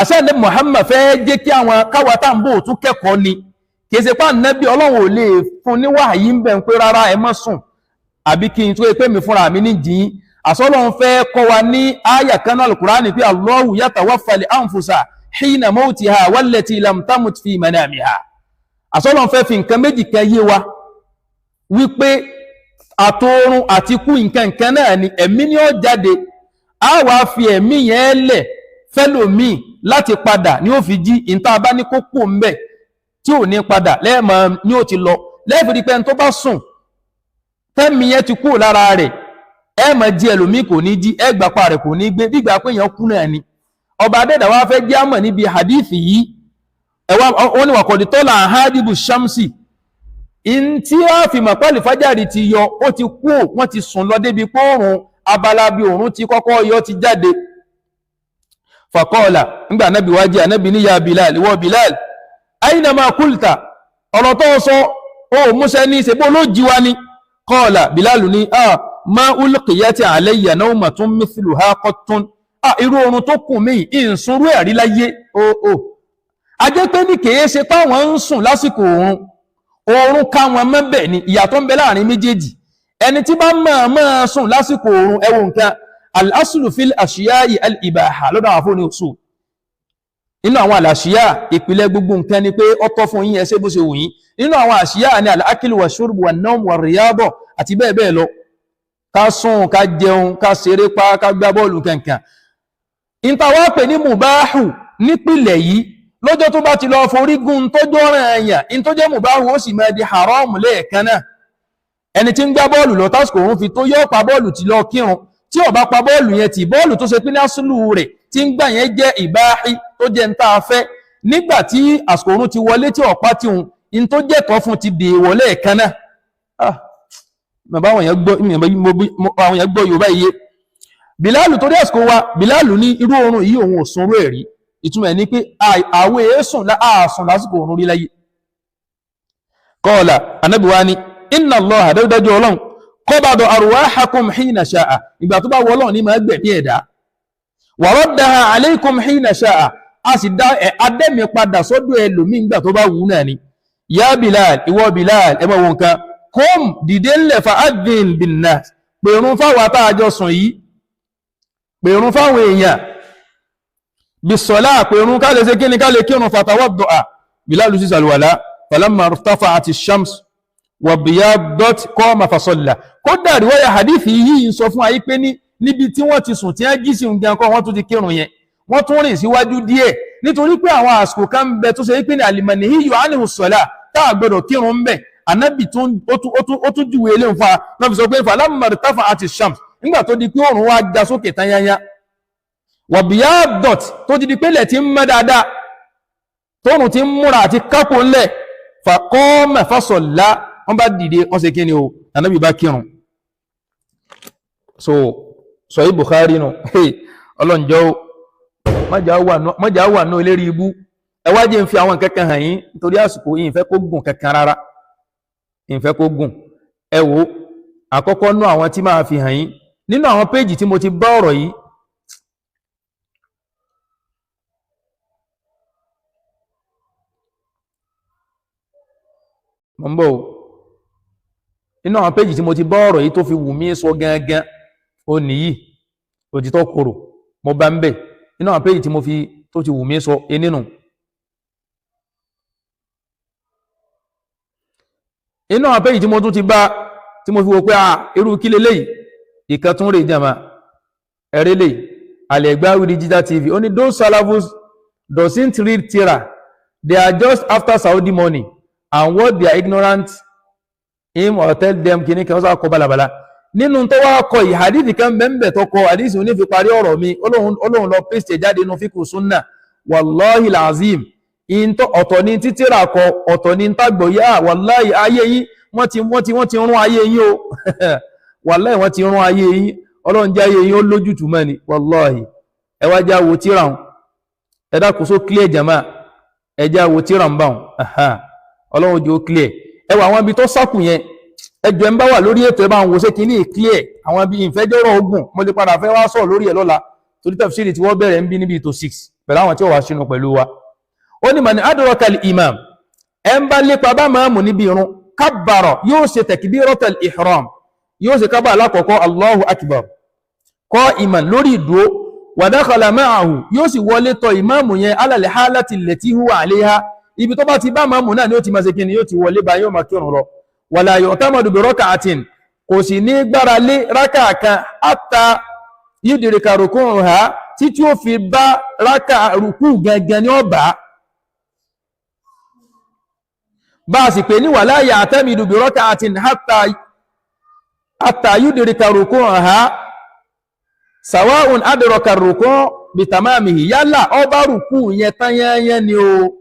S4: Àṣẹ ní Muhammad fẹ́ jẹ́ kí àwọn káwa tá ń bò tún kẹ́kọ̀ọ́ ni. Kì í ṣe pé ànábì Ọlọ́run ò lè fún ní wàhíì ń bẹ̀ ń pé rárá, ẹ má sùn, àbí kí n tó pé mi fúnra mi ní jìn. Àsọlọ́run fẹ́ kọ́ wa ní àyà kan náà Al-Qur'ani pé Allahu yatawaffal anfusa hina mawtiha wallati lam tamut fi manamiha. Àsọlọ́run fẹ́ fi nǹkan méjì kan yé wa wípé àtòrun àti ikú nǹkan nǹkan náà ni, ẹ̀mí ni ó jáde, á wàá fi ẹ̀mí yẹn lẹ̀ fẹ́lòmíì láti padà ní ó fi jí. Ìta bá ní kó kù ń bẹ̀ tí ò ní padà lẹ́ẹ̀mọ́ ni ó ti lọ lẹ́ẹ̀fìrí pé ẹni tó bá sùn tẹ́mi yẹn ti kúrò lára rẹ̀, ẹ mọ̀ jí ẹlòmíì kò ní jí, ẹ gbàpá rẹ̀ kò ní gbé, gbígbà pé èèyàn kú náà ni. Ọba adẹ́dà wa fẹ́ jẹ́ àmọ̀ níbi hadith yìí. Ẹ̀wá wọn ni wàkọ̀dí tọ́lá ahadibu shamsi, in tí a fi mọ̀ pẹ́lú fájàrí ti yọ, ó ti kú, wọ́n ti sùn lọ débi pé òòrùn abala bí òòrùn ti kọ́kọ́ yọ ti jáde. Fàkọ́ọ̀là ńgbà anábì wá jẹ́, anábì ní ya Bilal, ìwọ Bilal, aina ma kulta, ọ̀rọ̀ tó sọ ó múṣẹ́ ní ṣe bó ló jí wa ni. Kọ́ọ̀là Bilal ní a ma ulqiyati alayya nawmatun mithluha qattun, a irú oorun tó kùn mí ìsúnrú ẹ̀rí láyé o. O a jẹ́ pé ní kèé ṣe páwọn ń sùn lásìkò oorun, oorun ká wọn mọ́bẹ̀ ni. Ìyàtọ̀ ń bẹ láàrin méjèèjì. Ẹni tí bá máa máa sùn lásìkò oorun, ẹ wo nǹkan, al-aslu fil ashiya'i al-ibaha lọ́dọ̀ àwọn afọ́ni usul. Nínú àwọn àlàṣíyà, ìpìlẹ̀ gbogbo nǹkan ni pé ó tọ́ fún yín, ẹ ṣe bó ṣe wù yín. Nínú àwọn àṣíyà ni al-aklu wa shurbu wa nawm wa riyada àti bẹ́ẹ̀ bẹ́ẹ̀ lọ, ká sùn, ká jẹun, ká ṣeré pa, ká gbá bọ́ọ̀lù kankan. Ìta wá pè ní mubahu nípìlẹ̀ yìí, lọ́jọ́ tó bá ti lọ forí gún tó jọ́ràn ẹ̀yàn, in tó jẹ́ mubahu ó sì máa di haram lẹ́ẹ̀kan náà. Ẹni tí ń gbá bọ́ọ̀lù lọ tásìkò òun fi tó, yóò pa bọ́ọ̀lù tí lọ kírun. Tí ó bá pa bọ́ọ̀lù yẹn tì, bọ́ọ̀lù tó ṣe pé ní asúlù rẹ̀ tí ń gbà yẹn jẹ́ ìbáhí tó jẹ́ ń tá a fẹ́, nígbà tí àsìkò òun ti wọlé tí ọ̀pá tí òun in tó jẹ́ tọ́ fún ti dèèwọ̀ lẹ́ẹ̀kan náà. Ah, bàbá, àwọn èèyàn gbọ́, àwọn èèyàn gbọ́ Yorùbá iye. Bìláàlù, torí àsìkò wa, Bìláàlù ní irú oorun yìí òun ò sunrú ẹ̀rí. Ìtumọ̀ ẹ̀ ni pé àwọn èèsùn àásùn lásìkò oorun rí láyé. Kọ́ọ̀lá Ànábì wa ní inna Allaha, dájúdájú Ọlọ́run, qabada arwahakum hina sha'a, ìgbà tó bá wọ Ọlọ́run ní máa gbẹ̀mí ẹ̀dá, wa raddaha alaykum hina sha'a, a sì dá ẹ̀ adẹ́mi padà sọ́dọ̀ ẹlòmíì ìgbà tó bá wù náà ni. Ya Bilal, ìwọ Bilal, ẹ máa wo nǹkan, qum, dìde ńlẹ̀, fa adhin bin nas, pèrún fáwọn àtàjọ sùn yìí, pèrún fáwọn èèyàn, bisọ́lá, pèrún ká lè ṣe kíni, ká lè kírun. Fatawaddu'a, Bilal sì sàlùwàlá, falamma irtafa'ati shams wa biyaddat qama fasalla. Kódà riwaya hadithi yìí ń sọ fún ayé pé ní níbi tí wọ́n ti sùn tí wọ́n jí sí nǹkan kan, wọ́n tún ti kírun yẹn, wọ́n tún rìn síwájú díẹ̀, nítorí pé àwọn àsìkò kan ń bẹ tó ṣe pé ní al-manhiyyu anhu s-salah, tá a gbọdọ̀ kírun ń bẹ. Ànábì ó tún júwe ilé nfa náà fi sọ pé falamma irtafa'ati shams, nígbà tó di pé òòrùn wá ga sókè tán yányá, wa biyaddat, tó ti di pé ilẹ̀ ti ń mọ́ dáadáa, tóòrùn ti ń múra àti kápò ńlẹ̀, faqama fasalla, wọ́n bá dìde, wọ́n ṣe kíni o, Ànábì bá kírun. So Sahih Bukhari nù. Ọlọ́njọ́ o, mọ́jà wà ní olérí ibú. Ẹ wá jẹ́ ń fi àwọn nǹkan kan hàn yín nítorí àsìkò yìí, ìfẹ́ kó gùn kankan rárá, ìfẹ́ kó gùn. Ẹ wo àkọ́kọ́ nú àwọn tí máa fi hàn yín nínú àwọn péjì tí mo ti bá ọ̀rọ̀ yìí. Mo ń bọ̀ o. Nínú àwọn péjì tí mo ti bá ọ̀rọ̀ yìí tó fi wù mí sọ gangan, ó nìyí, òtítọ́ korò, mo bá ń bẹ̀ nínú àwọn péjì tí mo fi tó ti wù mí sọ e nínú. Inú àwọn péjì tí mo tún ti bá tí mo fi wò pé a irú kí leléyìí, ìkan tún rè jàmá ẹ̀rẹ́ lè Al-Egbawi Digital TV. Ó ní those salafus doesn't read tírà, they are just after Saudi money and what they are ignorant him or tell them kìíní kan sá kọ balabala nínú tó wá kọ yìí. Hadith kan bẹ́ẹ̀ tó kọ, hadith òní fi parí ọ̀rọ̀ mi. Olóhùn lọ paste jáde nínú fíkù sunna. Wallahi lazim, ọ̀tọ̀ ni títírà kọ, ọ̀tọ̀ ni tágbọ̀ yá. Wallahi, ayé yín, wọ́n ti rún ayé yín o. Wallahi, wọ́n ti rún ayé yín. Ọlọ́run jẹ́ ayé yín ó lójútùú mọ́ ni. Wallahi, ẹ wá já wo tíra wọn. Ẹ dákun, só clear jama? Ẹ já wo tíra ń bá wọn. Ọlọ́run jẹ́ ó clear. Ẹ wọ àwọn ibi tó sákù yẹn. Ẹjọ́ ẹ ń bá wà lórí ètò, ẹ bá ń wo ṣé kínní clear. Àwọn ibi ìfẹ́jọ́rọ̀ ogun, mo lè padà fẹ́ wá sọ̀rọ̀ lórí ẹ̀ lọ́la, torí tafsiri tí wọ́n bẹ̀rẹ̀ ń bí níbi tó 6 pẹ̀lú àwọn tí ó wá sínú pẹ̀lú wa. Ó ní man adraka al-imam, ẹ ń bá lépa bá máàmù níbi irun, kabbara, yóò ṣe takbiratul ihram, yóò ṣe kábà alákọ̀ọ́kọ́, Allahu akbar, qa'iman, lórí ìdúró, wa dakhala ma'ahu, yóò sì wọlé tọ̀ ìmáàmù yẹn, ala al-halati allati huwa alayha, ibi tó bá ti bá máàmù náà ni ó ti máa ṣe kíni, yóò ti wọlé bá, yóò máa kírun lọ. Wala yu'tamadu bi raka'atin, kò sì ní gbára lé rákà kan, hatta yudrika ruku'uha, títí ó fi bá rákà rùkú gangan ní ọba bá a sì pè ní wala ya'tamidu bi raka'atin hatta yudrika ruku'uha, sawa'un adraka ruku' bitamamihi, yálà ó bá rùkú yẹn tán yányán ni o,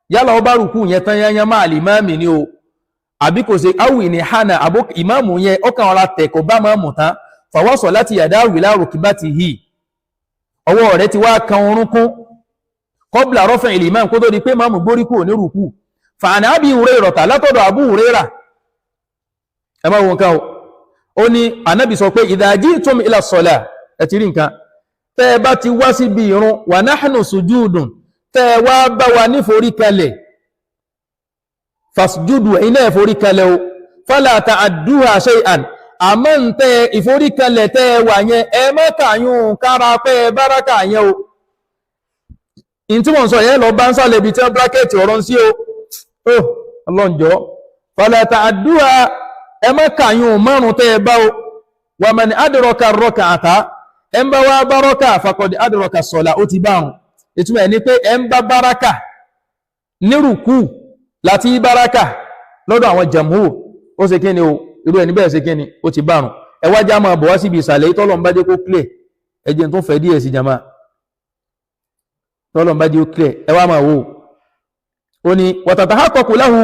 S4: yálà ó bá rùkú yẹn tán yányán máa lè máàmì ni o, àbí kò ṣe áwì ní hànà àbó ìmáàmù yẹn ó kàn ọ̀ra tẹ̀, kò bá máàmù tán, fàwọ́sọ̀ láti yàdá wìlá rukbatihi, ọwọ́ rẹ̀ ti wá kan orúnkún, qabla raf'i al-imam, kó tó di pé máàmù gbórí kúrò ní rùkú. Fa'an Abi Hurayrata, látọ̀dọ̀ Abu Huraira, ẹ máa wo nǹkan o, ó ní Ànábì sọ pé idha ji'tum ila salah, ẹ ti rí nǹkan, tẹ́ ẹ bá ti wá síbi ìrun, wa nahnu sujudun, tẹ́ ẹ wá bá wa níforí kalẹ̀, fasjudu, ẹ̀yin náà forí kalẹ̀ o, fala ta'adduha shay'an, àmọ́ ń tẹ́ ìforíkalẹ̀ tẹ́ ẹ wà yẹn, ẹ má kàyún kára pé ẹ báraka yẹn o. In tí wọ́n sọ yẹn lọ bá ń sàlẹ̀ ibi tí wọ́n bracket ọ̀rọ̀ sí o. Ó ọlọ́njọ́, fala ta'adduha, ẹ má kàyún márùn tẹ́ ẹ bá o. Wa man adraka rak'ata, ẹ ń bá wá bárọ́kà, faqad adraka sọ̀lá, ó ti bárùn. Ìtumọ̀ ẹ̀ ni pé ẹ ń bá báraka nírùkú láti báraka lọ́dọ̀ àwọn jamhur. Ó ṣe kí ni o, irú ẹni bẹ́ẹ̀ ṣe kí ni, ó ti bárun. Ẹ wá já máa bọ̀ wá síbi ìsàlẹ̀ tọ́lọ̀ ń bá jẹ́ kó clear. Ẹ jẹ́ n tó fẹ́ díẹ̀ sí jama, tọ́lọ̀ ń bá jẹ́ kó clear. Ẹ wá máa wò ó ní watatahaqqaqu lahu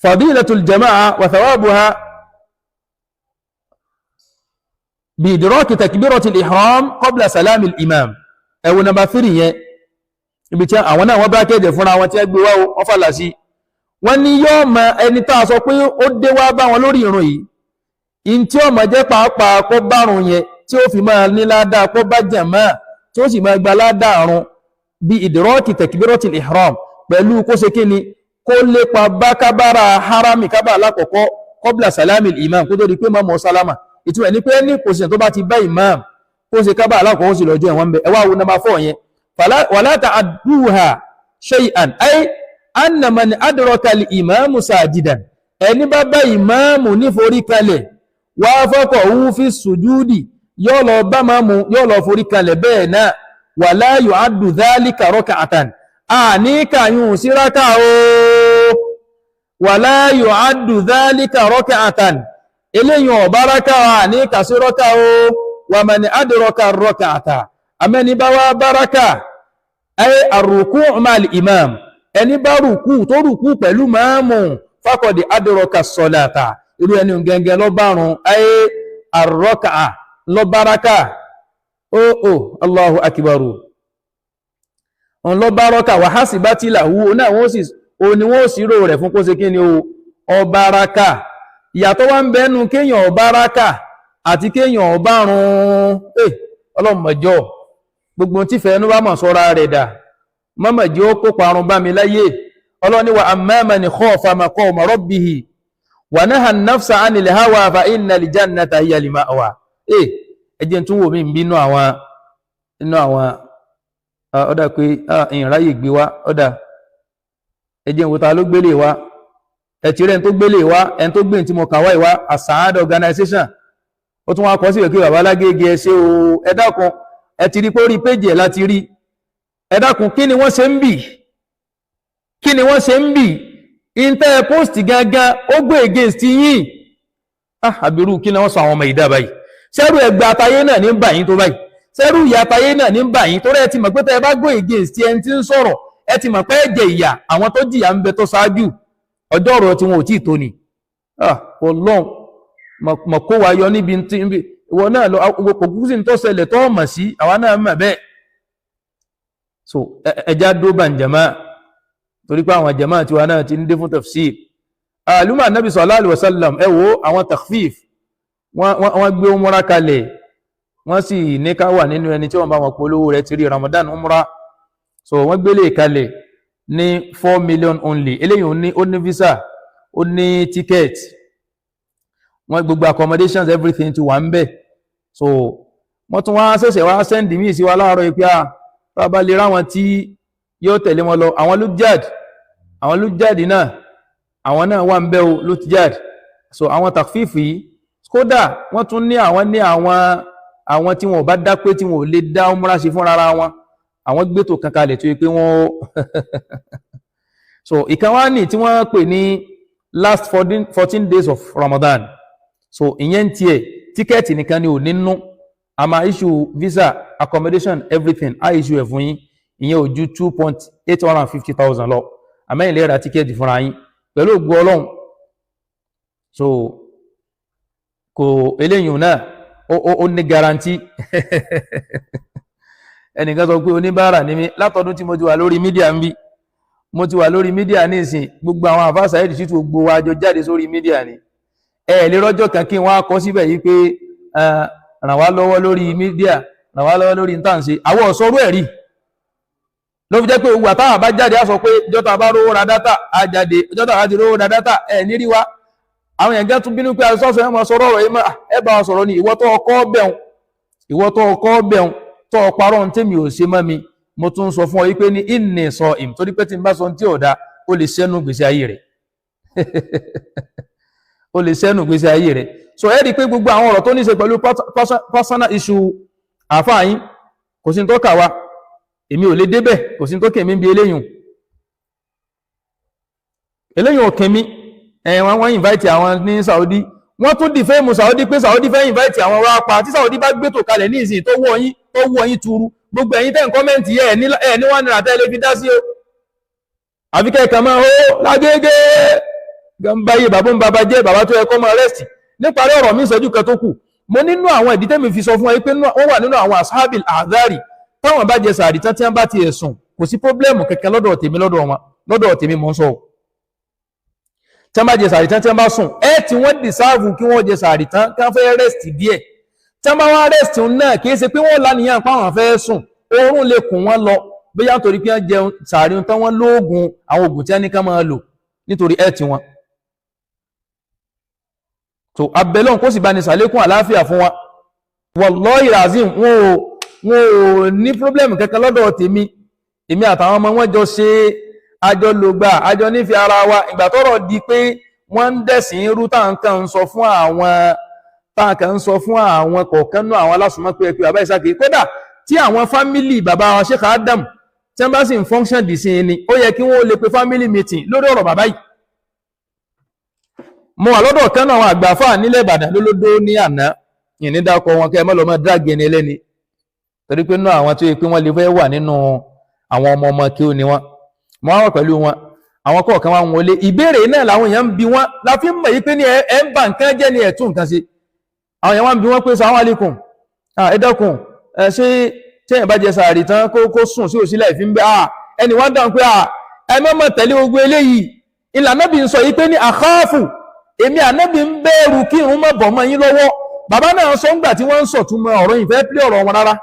S4: fadilatul jama'a wa thawabuha bi idraki takbiratil ihram qabla salamil imam. Ẹ wo nọ́mbà 3 yẹn, ibi tí àwọn náà wọ́n bá kéde fúnra wọn tí ẹ gbé wá o, wọ́n fàlà sí. Wọ́n ní yóò mọ ẹni tá a sọ pé ó dé wá bá wọn lórí ìrun yìí, in tí ó mọ jẹ́ pàápàá kó bárun yẹn tí ó fi máa ní ládàá kó bá jàmáà tí ó sì máa gba ládàá àrùn bí ìdírọ́kì takbiratil ihram, pẹ̀lú kó ṣe kíni, kó lépa bá kábàrà harami, kábà alákọ̀ọ́kọ́, qabla salamil imam, kó tó di pé mọ́mọ́ sálámà. Ìtumọ̀ ní pé ní kò sí tó bá ti bá imam kó ṣe kábà alákọ̀ọ́kọ́ sì lọ́jọ́ ẹ̀wọ̀n bẹ̀. Ẹ wá wo nọ́mbà 4 yẹn, wala ta'adduha shay'an ay anna man adraka al-imamu sajidan, ẹni bá bá ìmáàmù ní forí kalẹ̀, wá faqahu fi sujudi, yóò lọ bá máàmù, yóò lọ forí kalẹ̀ bẹ́ẹ̀ náà, wala yu'addu dhalika rak'atan, a ní kàyún sí rákà o, wala yu'addu dhalika rak'atan, eléyìn ọ̀bá rákà, a ní kà sí rákà o, wa man adraka rak'ata, àmẹ́ni bá wá bá rákà, ay ar-ruku' ma'al imam, ẹni bá rùkú tó rùkú pẹ̀lú máàmù, faqad adraka as-salata, irú ẹni gẹ́gẹ́ lọ bárun, ay ar-raka'a lọ báraka ó ó Allahu akbaru, òun lọ báraka wa hasibati lahu, náà wọ́n sì o ni wọ́n sì rò rẹ̀ fún kó ṣe kí ni o, ọbáraka. Ìyàtọ̀ wá ń bẹ́nu kéèyàn ọbáraka àti kéèyàn ọbárun. Ọlọ́mọjọ́ gbogbo tí fẹ́ẹ́nú bá mọ̀ sọ́ra rẹ̀ dà, mọ́mọ̀ jẹ́ ó kó parun bá mi láyé. Ọlọ́ni wa amma man khafa maqama rabbihi wa naha an-nafsa 'anil hawa fa innal jannata hiya al-ma'wa. Ẹ jẹ́ n tún wò mí bínú àwọn inú àwọn ọ̀dà pé ìráyè gbé wá ọ̀dà, ẹ jẹ́ n wo ta ló gbélé wá. Ẹ ti rẹ́ ẹni tó gbélé wá, ẹni tó gbé tí mo kà wá ìwá Asaad organization, ó tún wá kọ́ sí ìwé pé bàbá Lágége ẹ ṣé o, ẹ dákun, ẹ ti rí pé orí péjì ẹ̀ láti rí. Ẹ dákun, kí ni wọ́n ṣe ń bì? Kí ni wọ́n ṣe ń bì? Inter post gangan ó gbé against yín. Àbírú kí ni wọ́n sọ àwọn ọmọ ìdá báyìí? Sẹ́rù ẹgbẹ́ àtayé náà ní bà yín tó báyìí, sẹ́rù ìyá àtayé náà ní bà yín, torí ẹ ti mọ̀ pé tẹ́ ẹ bá go against ẹni tí ń sọ̀rọ̀, ẹ ti mọ̀ pé ẹ jẹ ìyà àwọn tó jìyà ń bẹ tó ṣáájú, ọjọ́ ọ̀rọ̀ tí wọn ò tí ì tó ni. Ọlọ́run mọ̀ kó wa yọ níbi tí ìwọ náà lọ, kò kúkú sí ní tó ṣẹlẹ̀ tó mọ̀ sí, àwa náà mọ̀ bẹ́ẹ̀. So ẹja dó bá ń jama, torí pé àwọn jama tiwa náà ti ń dé fún tafsir. Àlùmọ̀ Nabi sallallahu alaihi wasallam, ẹ wo àwọn takhfif, wọ́n gbé umra kalẹ̀, wọ́n sì ní ká wà nínú ẹni tí wọ́n bá wọn polówó rẹ̀ ti rí Ramadan umra. So wọ́n gbélé kalẹ̀ ní 4 million only. Eléyìí ó ní visa, ó ní ticket, wọ́n gbogbo accommodations, everything ti wà ń bẹ̀. So wọ́n tún wá ṣẹ̀ṣẹ̀ wá send míì sí wa láàárọ̀ yìí pé a tá a bá lè ráwọn tí yóò tẹ̀lé wọn lọ, àwọn Lujad, àwọn Lujad náà, àwọn náà wà ń bẹ̀ o, Lujad. So àwọn takfífì yìí, kódà wọ́n tún ní àwọn ní àwọn tí wọn ò bá dá pé tí wọn ò lè dá umra ṣe fúnra ara wọn, àwọn gbétò kan kalẹ̀ tó yẹ pé wọ́n so ìkan wá ní tí wọ́n pè ní last 14 days of Ramadan. So ìyẹn tiẹ̀ tíkẹ́ẹ̀tì nìkan ni ò nínú, a máa issue visa, accommodation, everything, a issue ẹ̀ fún yín. Ìyẹn ò ju 2,850,000 lọ, àmẹ́yìn lè ra tíkẹ́ẹ̀tì fúnra yín pẹ̀lú ògo Ọlọ́run. So kò eléyìí náà ó ní guarantee. Ẹnìkan sọ pé oníbàárà ni mí látọdún tí mo ti wà lórí media ń bí, mo ti wà lórí media nísìn, gbogbo àwọn àfáà Saheed Shittu gbogbo wa jọ jáde sórí media ni. Ẹ lè rọ́jọ́ kan kí wọ́n á kọ síbẹ̀ yìí pé ràn wá lọ́wọ́ lórí media, ràn wá lọ́wọ́ lórí ntànṣe, àwọn ọ̀sọ́rú ẹ̀rí ló fi jẹ́ pé òwú àtàwọn bá jáde á sọ pé jọ́ta bá rówó ra data á jáde, jọ́ta bá ti rówó ra data ẹ̀ nírí wa. Àwọn èèyàn gẹ́ tún bínú pé asọ́sọ́ ẹ̀ máa sọ̀rọ̀ ọ̀rọ̀ yìí, ẹ bá wọn sọ̀rọ̀ ni. Ìwọ tó ọkọ́ bẹ̀rùn, ìwọ tó ọkọ́ bẹ̀rùn tó ọparọ́ ní tèmi ò ṣe mọ́ mi, mo tún sọ fún ọ yìí pé ní ìní sọ ìm, torí pé tí n bá sọ tí ò da, ó lè ṣẹ́nu gbèsè ayé rẹ̀, ó lè ṣẹ́nu gbèsè ayé rẹ̀. So ẹ rí i pé gbogbo àwọn ọ̀rọ̀ tó ní ṣe pẹ̀lú personal issue àáfàá yín, kò sí tó kà wá, èmi ò lè débẹ̀, kò sí tó kèmí bí eléyìn, eléyìn ò kèmí. Ẹ̀ wọ́n invite àwọn ní Saudi, wọ́n tún defame Saudi pé Saudi fẹ́ invite àwọn wá pa. Tí Saudi bá gbé tò kalẹ̀ ní ìsìn tó wọ́ yín tuuru, gbogbo ẹ̀yin tẹ́ ń comment, ẹ̀ ní ₦1 tẹ́ lè fi dá sí o, àfi kẹ́kẹ́ máa ó lágége báyé. Bàbá ń bàbá jẹ́ bàbá tó yẹ kó máa rest. Níparí ọ̀rọ̀ mi, ìṣẹ́jú kan tó kù, mo nínú àwọn ìdí tẹ́mi fi sọ fún ẹ pé wọ́n wà nínú àwọn أصحاب الأعذار. Táwọn bá jẹ sàárì tán, tí wọ́n bá ti ẹ̀sùn, kò sí problem kẹ̀kẹ́ lọ́dọ̀ tèmi, lọ́dọ̀ wọn, lọ́dọ̀ tèmi mò ń sọ o. Tí wọ́n bá jẹ sàárì tán, tí wọ́n bá sùn, ẹ tí wọ́n deserve kí wọ́n jẹ sàárì tán, kí wọ́n fẹ́ rest díẹ̀. Tí wọ́n bá wá rest náà, kì í ṣe pé wọ́n lánìyàn pa àwọn fẹ́ sùn, oorun lè kùn wọ́n lọ, bóyá nítorí pé wọ́n jẹun sàárì tán, wọ́n lóògùn, àwọn oògùn tí wọ́n ní ká máa lò nítorí ẹ̀ tí wọ́n so abẹ́lọ́n, kó sì bá ní sàlékún àláfíà fún wa. والله العظيم, wọn ò ní problem kankan lọ́dọ̀ tèmi. Èmi àtàwọn ọmọ wọn jọ ṣe, àjọ lògbà, àjọ nífẹ̀ẹ́ ara wa. Ìgbà tọ́rọ̀ di pé wọ́n ń dẹ̀sìn irú táǹkà ń sọ fún àwọn kọ̀ọ̀kan náà, àwọn alásùnmọ́ pé ẹ pé bàbá ìsákè, kódà tí àwọn family bàbá wa Sheikh Adam tí wọ́n bá sì ń function dì sí ni, ó yẹ kí wọ́n lè pe family meeting lórí ọ̀rọ̀ bàbá yìí. Mo wà lọ́dọ̀ kan náà àwọn àgbàfà nílẹ̀ Ìbàdàn lólódó ní àná, ìní dákọ̀ wọn kẹ́ ẹ mọ́ lọ́ mọ́ drag ẹni ẹlẹ́ni, torí pé nínú àwọn tó yẹ pé wọ́n lè fẹ́ wà nínú àwọn ọmọ ọmọ kí ó ní wọn. Mo wá wà pẹ̀lú wọn, àwọn kọ̀ọ̀kan wá ń wọlé. Ìbéèrè náà làwọn èèyàn ń bi wọn la fi ń mọ̀ yí pé ní ẹ ń bà nǹkan jẹ́ ni ẹ̀ tún nǹkan ṣe. Àwọn èèyàn wá ń bi wọn pé, "Sàwọn alaykum, ẹ dákun, ẹ ṣé téèyàn bá jẹ sàárì tán kó sùn sí òsílẹ̀ ìfi ń bẹ́?" Ẹni wá dáhùn pé, "Ẹ má mọ̀ tẹ̀lé gbogbo eléyìí. Ìlànà bí ń sọ yìí pé ní أخاف, èmi ànábì ń bẹ̀rù kí irun má bọ̀ mọ́ yín lọ́wọ́." Bàbá náà sọ ńgbà tí wọ́n ń sọ̀túnmọ̀ ọ̀rọ̀, ìfẹ́ pílẹ̀ ọ̀rọ̀ wọn rárá,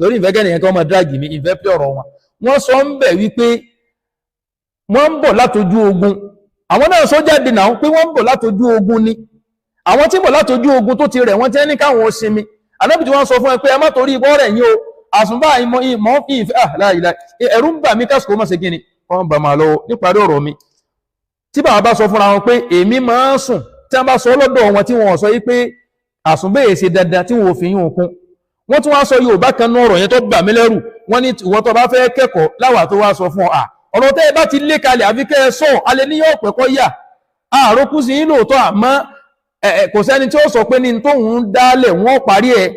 S4: lórí ìfẹ́ kẹ́nìyàn kí wọ́n máa drag mi, ìfẹ́ pílẹ̀ ọ̀rọ̀ wọn. Wọ́n sọ ń bẹ̀ wípé wọ́n ń bọ̀ látojú ogun. Àwọn náà sọ jáde náà pé wọ́n ń bọ̀ látojú ogun ni. Àwọn tí ń bọ̀ látojú ogun tó ti rẹ̀ wọ́n tẹ́ ní káwọn ó sinmi. Ànábì tí wọ́n sọ fún ẹ pé ẹ má torí ibọ́ rẹ̀ yín o, àsùnbà ìmọ̀ ìmọ̀ ìfẹ́ láìláì, ẹ̀rù ń bà mí kásìkò má ṣe kí ni wọ́n bà máa lọ́wọ́. Níparí ọ̀rọ̀ mi, tí bàbá bá sọ fúnra wọn pé èmi máa ń sùn, tí wọ́n bá sọ lọ́dọ̀ wọn tí wọ́n sọ yí pé àsùnbẹ́yẹ ṣe dandan tí wọ́n ò fi yún okun, wọ́n tún wá sọ Yorùbá kan ní ọ̀rọ̀ yẹn tó bà mí lẹ́rù. Wọ́n ní ìwọ tó bá fẹ́ kẹ́kọ̀ọ́ láwà tó wá sọ fún ọ à ọ̀rọ̀ tẹ́ ẹ bá ti lé kalẹ̀, àfi kẹ́ ẹ sọ alẹ́ ní yóò pẹ́kọ́ yà àròkú sí yín lóòótọ́, àmọ́ kò sẹ́ni tí ó sọ pé ní tóun dálẹ̀ wọ́n parí ẹ̀.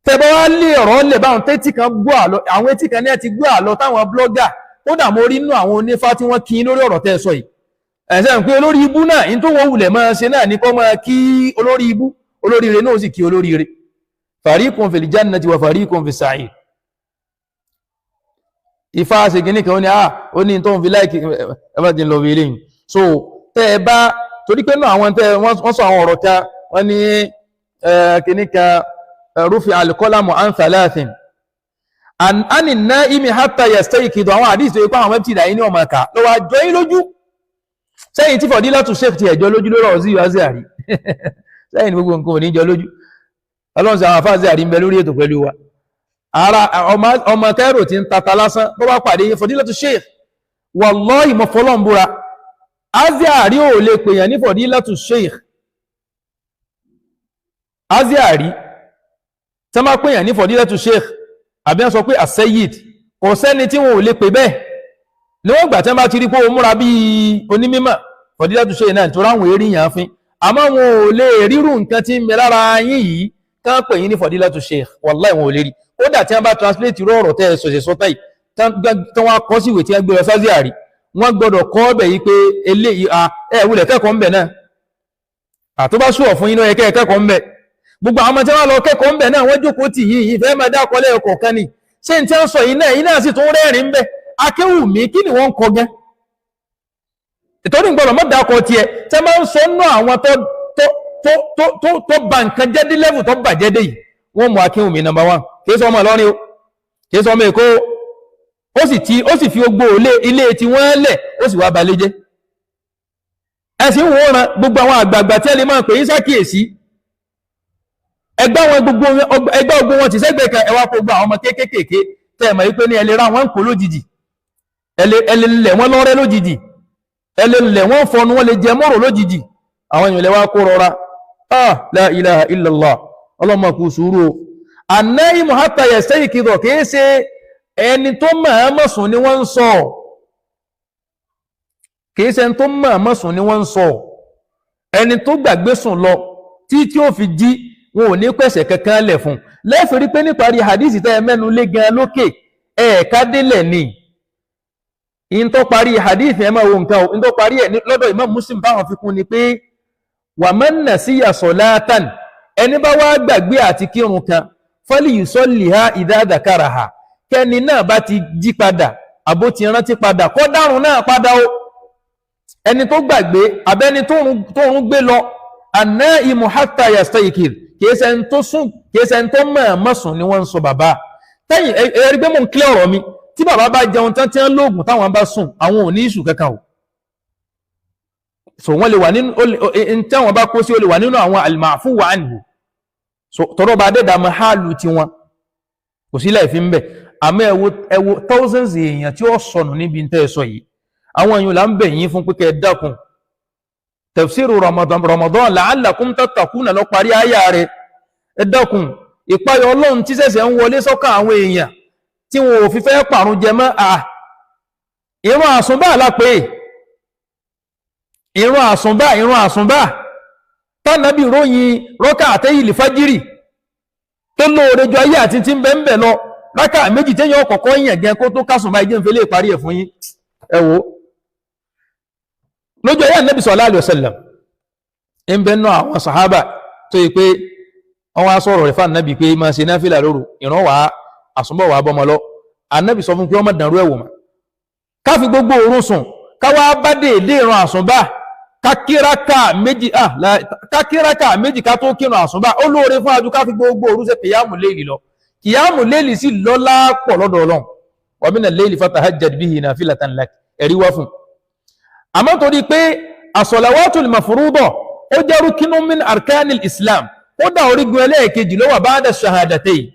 S4: Tẹ́ bá wá lé ọ̀rọ̀ lẹ̀ báwọn tẹ́tí kan gbọ́ àlọ́, àwọn etí kan ní ẹ ti gbọ́ àlọ́ táwọn blogger, kódà mo rí inú àwọn onífá tí wọ́n kí lórí ọ̀rọ̀ tẹ́ ẹ sọ yìí. Ẹ̀sẹ̀ ń pé olórí ibú náà in tó wọ́n wulẹ̀ máa ṣe náà ní kọ́ máa kí olórí ibú, olóríire náà sì kí olóríire. فريق في الجنة وفريق في السعير. Ifá ṣe kìíní kan, ó ní ó ní tó ń fi láìkì ẹ bá ti lọ fi eléyìí. So tẹ́ ẹ bá torí pé náà àwọn tẹ́ wọ́n sọ àwọn ọ̀rọ̀ kan, wọ́n ní kìíní kan, رفع القلم عن ثلاث، عن النائم حتى يستيقظ. Àwọn àdìsí tó yẹ kó àwọn wẹ́btì ìdáyé ní ọmọ ẹ̀ka lọ́wọ́ àjọ yín lójú sẹ́yìn tí fọ̀dílátù sheikh ti ẹ̀jọ́ lójú lórí ọ̀rọ̀ sí ìwá sí àrí sẹ́yìn ní gbogbo nǹkan ò ní jọ lójú. Ọlọ́run sí àwọn afáàsì àrí ń bẹ lórí ètò pẹ̀lú wa. Ara ọmọ kẹrò tí ń tata lásán bó bá pàdé yín, fọ̀dílátù sheikh, wallahi mo fọlọ́n búra, Aziari ò lè pèèyàn ní fọ̀dílátù sheikh. Aziari tí wọ́n bá pèèyàn ní fọ̀dílátù sheikh àbí wọ́n sọ pé asayid, kò sẹ́ni tí wọn ò lè pè bẹ́ẹ̀ níwọ̀n ìgbà tí wọ́n bá ti rí pé ó múra bíi onímímọ̀, fọ̀dílátù sheikh náà tó ráwọn eré yàn fín. Àmọ́ wọn ò lè rírù nǹkan tí ń bẹ lára yín yìí kán pè yín ní fọ̀dílátù sheikh, wallahi wọn ò lè rí. Kódà tí wọ́n bá translate irú ọ̀rọ̀ tẹ́ ẹ sọ̀sẹ̀ sọ́tà yìí tí wọ́n kọ́ sí ìwé tí wọ́n gbé lọ sáziàrí, wọ́n gbọ́dọ̀ kọ́ ọbẹ̀ yìí pé eléyìí ẹ wulẹ̀ kẹ́kọ̀ọ́ ńbẹ̀ náà. Àtó bá sùọ̀ fún yín náà, yẹ kẹ́kọ̀ọ́ ńbẹ̀. Gbogbo àwọn ọmọ tí wọ́n lọ kẹ́kọ̀ọ́ ńbẹ̀ náà, wọ́n jókòó tì yìí ìfẹ́ máa dá kọ́lé ẹ̀kọ́ kan ni. Ṣé n tí wọ́n sọ yìí náà yìí náà sì tún rẹ́rìn ńbẹ̀? Akéwùmí, kí ni wọ́n ń kọ gẹ́ ìtọ́jú gbọ́dọ̀ mọ́ dákọ̀ tiẹ̀ tẹ́ máa ń sọ nú àwọn tó tó tó tó tó tó ba nǹkan jẹ́ dé level tó bàjẹ́ dé yìí, wọ́n mú Akéwùmí number one. Kì í sọ ọmọ Ìlọrin o, kì í sọ ọmọ Èkó o. Ó sì fi ogbó ilé tí wọ́n lẹ̀, ó sì wá balẹ̀ jẹ́. Ẹ sì ń wòran gbogbo àwọn àgbààgbà tí ẹ lè máa pè yín sákìyèsí, ẹgbẹ́ wọn gbogbo ẹgbẹ́ ogun wọn ti sẹ́gbẹ̀ẹ́ kan. Ẹ wá kó gbọ́ àwọn ọmọ kéékèèké tẹ́ ẹ mọ̀ wípé ní ẹ lè ra wọn kó lójijì, ẹ lè lẹ̀ wọ́n lọ́rẹ́ lójijì, ẹ lè lẹ̀ wọ́n fọnu, wọ́n lè jẹ mọ́rò lójijì. Àwọn èèyàn lè wá kó rọra. لا إله إلا الله. Ọlọ́mọ kù sùúrù o. النائم حتى يستيقظ, kìí ṣe ẹni tó máa mọ̀ sùn ni wọ́n ń sọ. Kìí ṣe ẹni tó mọ̀ọ́mọ̀ sùn ni wọ́n ń sọ. Ẹni tó gbàgbé sùn lọ tí tí ó fi jí, wọn ò ní pẹ̀sẹ̀ kankan lẹ̀ fún. Lẹ́fẹ̀ẹ́ rí pé níparí hadisi tẹ́ ẹ mẹ́nu lé gan lókè, ẹ̀ẹ̀ka délẹ̀ ni. In tó parí hadith, ẹ máa wo nǹkan o, in tó parí ẹ̀ lọ́dọ̀ Imam Muslim báwọn fi kún ni pé wa man nasiya salatan, ẹni bá wá gbàgbé àti kírun kan, falyusalliha idha dhakaraha, kẹ́ni náà bá ti jí padà àbó ti rántí padà, kó dárun náà padà o. Ẹni tó gbàgbé abẹ́ni tóorun gbé lọ, an-naimu hatta yastaykid, kìí ṣe ẹni tó sùn, kìí ṣe ẹni tó mọ̀ọ́mọ̀ sùn ni wọ́n ń sọ. Bàbá tẹ́yìn ẹ rí pé mò ń kílẹ̀ ọ̀rọ̀ mi. Tí bàbá bá jẹun tán, tí wọ́n lóògùn, táwọn bá sùn, àwọn ò ní ìṣù kankan o. So wọ́n lè wà nínú n tí àwọn bá kó sí, ó lè wà nínú àwọn al-ma'fu wa anhu. So tọrọ bá dẹ́dà mọ́ hálù tiwọn, kò sí láì fi ń bẹ̀. Àmọ́ ẹ wo thousands èèyàn tí ó sọnù níbi tẹ́ ẹ sọ yìí. Àwọn èèyàn là ń bẹ̀ yín fún pé kẹ́ ẹ dákun. Tafsiru Ramadan la'allakum tattaquna lọ parí àyà rẹ̀. Ẹ dákun, ìpayọ̀ Ọlọ́run tí ṣẹ̀ṣẹ̀ ń wọlé sọ́kàn àwọn èèyàn tí wọn ò fi fẹ́ pàrún jẹ mọ́ à ìrun àsùnbà lápé ìrun àsùnbà, ìrun àsùnbà tánàbí ròyìn rọ́kà àtẹ́yìlì fájírì tó lóore ju ayé àti tí ń bẹ ń bẹ lọ, rákà méjì téèyàn kọ̀kọ́ yàn gan kó tó kásùnbà. Ẹjẹ́ ń fi lè parí ẹ̀ fún yín. Ẹ wò ó, lójú ayé Ànábì sallallahu alaihi wasallam, ń bẹ nù àwọn sàhábà tó yẹ pé wọ́n wá sọ̀rọ̀ rẹ̀ fún Ànábì pé máa ṣe náfìlà lóru, ìran wàá àsùnbọ̀ wàá bọ́mọ lọ. Ànábì sọ fún pé ọmọ dànrú ẹ̀wò mà ká fi gbogbo òrun sùn, ká wá bá déédé ìran àsùnbà, ká kíraka méjì ká tó kírun àsùnbà, ó lóore fún ajú ká fi gbogbo òru ṣe kìyàmù léèlì lọ. Kìyàmù léèlì sí lọ́lá pọ̀ lọ́dọ̀ Ọlọ́run. Wa mina léèlì fatahajjad bihi nafilatan lak, ẹ̀rí wá fún. Àmọ́ torí pé as-salawatul mafruda ó jẹ́ ruknun min arkanil Islam, ó dá orígun ẹlẹ́ẹ̀kejì ló wà ba'da shahadatayn.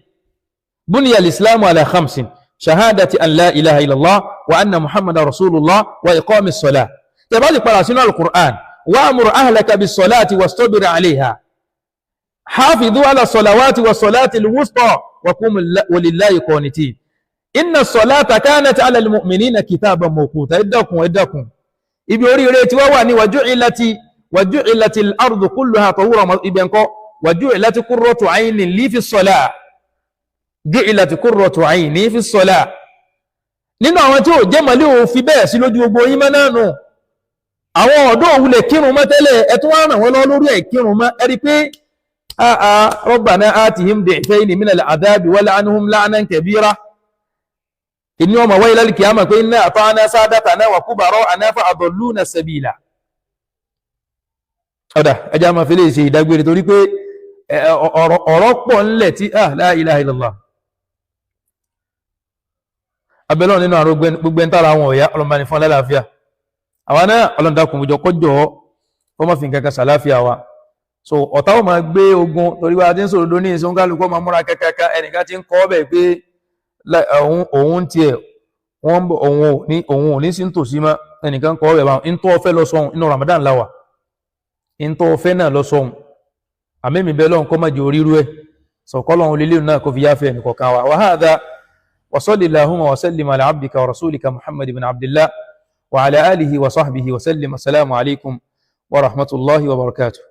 S4: Buniya al-islamu ala khamsin: shahadati an la ilaha illallah wa anna Muhammadan rasulullah wa iqami s-salah. Tẹ́bá ti padà sínú al-Qur'an, wa'mur ahlaka bis-salati wastabir 'alayha, hafidhu ala salawati wa salati al-wusta wa qumu lillahi qanitin, inna as-salata kanat 'ala al-mu'minina kitaban mawquta. Ẹ dákun, ẹ dákun, ibi oríire tí wọ́n wà ní waju'ilati al-ardu kulluha tahura. Ibẹ̀ ńkọ́? Waju'ilati qurratu 'aynin li fi s-salah, ju'ilat qurratu 'ayni fi s-salah. Nínú àwọn tí ò jẹ́ mọ̀lẹ́ ò fi bẹ́ẹ̀ sí lójú gbogbo yín mọ́ náà nù. Àwọn ọ̀dọ́ òwúlẹ̀ kírun mọ́ tẹ́lẹ̀, ẹ tún wá ràn wọ́n lọ́wọ́ lórí ẹ̀ kírun mọ́. Ẹ rí pé rabbana atihim di'fayni minal adhabi wal'anhum la'nan kabira. Ìní ọmọ wáyé lálùkìyàmà pé inna ata'na sadatana wa kubara'ana fa adalluna sabila. Ọ̀dà ẹja máa fi lè ṣe ìdágbére torí pé ọ̀rọ̀ pọ̀ ńlẹ̀ tí la ilaha illallah. Abẹ́lọ́ nínú àrùn gbogbo ẹni tára àwọn ọ̀yá, ọlọ́mọba ní fún alálàáfíà. Àwa náà, ọlọ́dàkùn jọ kọjọ́ kó má fi nǹkan kan sàláfíà wa. So ọ̀tá ò máa gbé ogun torí wa ti ń sòrodo ní ìsún, kálukú máa múra kẹ́kẹ́kẹ́. Ẹnìkan ti ń kọ́ bẹ̀ pé òun tiẹ̀ wọ́n ń bọ̀, òun ò ní sí nítòsí mọ́. Ẹnìkan kọ́ bẹ̀ báwọn ń tó ọfẹ́ lọ sọ́hun. Inú Ramadan láwà ń tó ọfẹ́ náà lọ sọ́hun. Àmẹ́mi bẹ́ẹ̀ lọ́hun kọ́ má jẹ́ orírú ẹ̀ sọ̀kọ́lọ́hun lílé náà kó fi yáfẹ́ ẹnìkọ̀ọ̀kan wa. Wa hadha wa salli allahumma wa sallim ala abdika wa rasulika Muhammad ibn Abdillah wa ala alihi wa sahbihi wa sallim. Assalamu alaikum wa rahmatullahi wa barakatuh.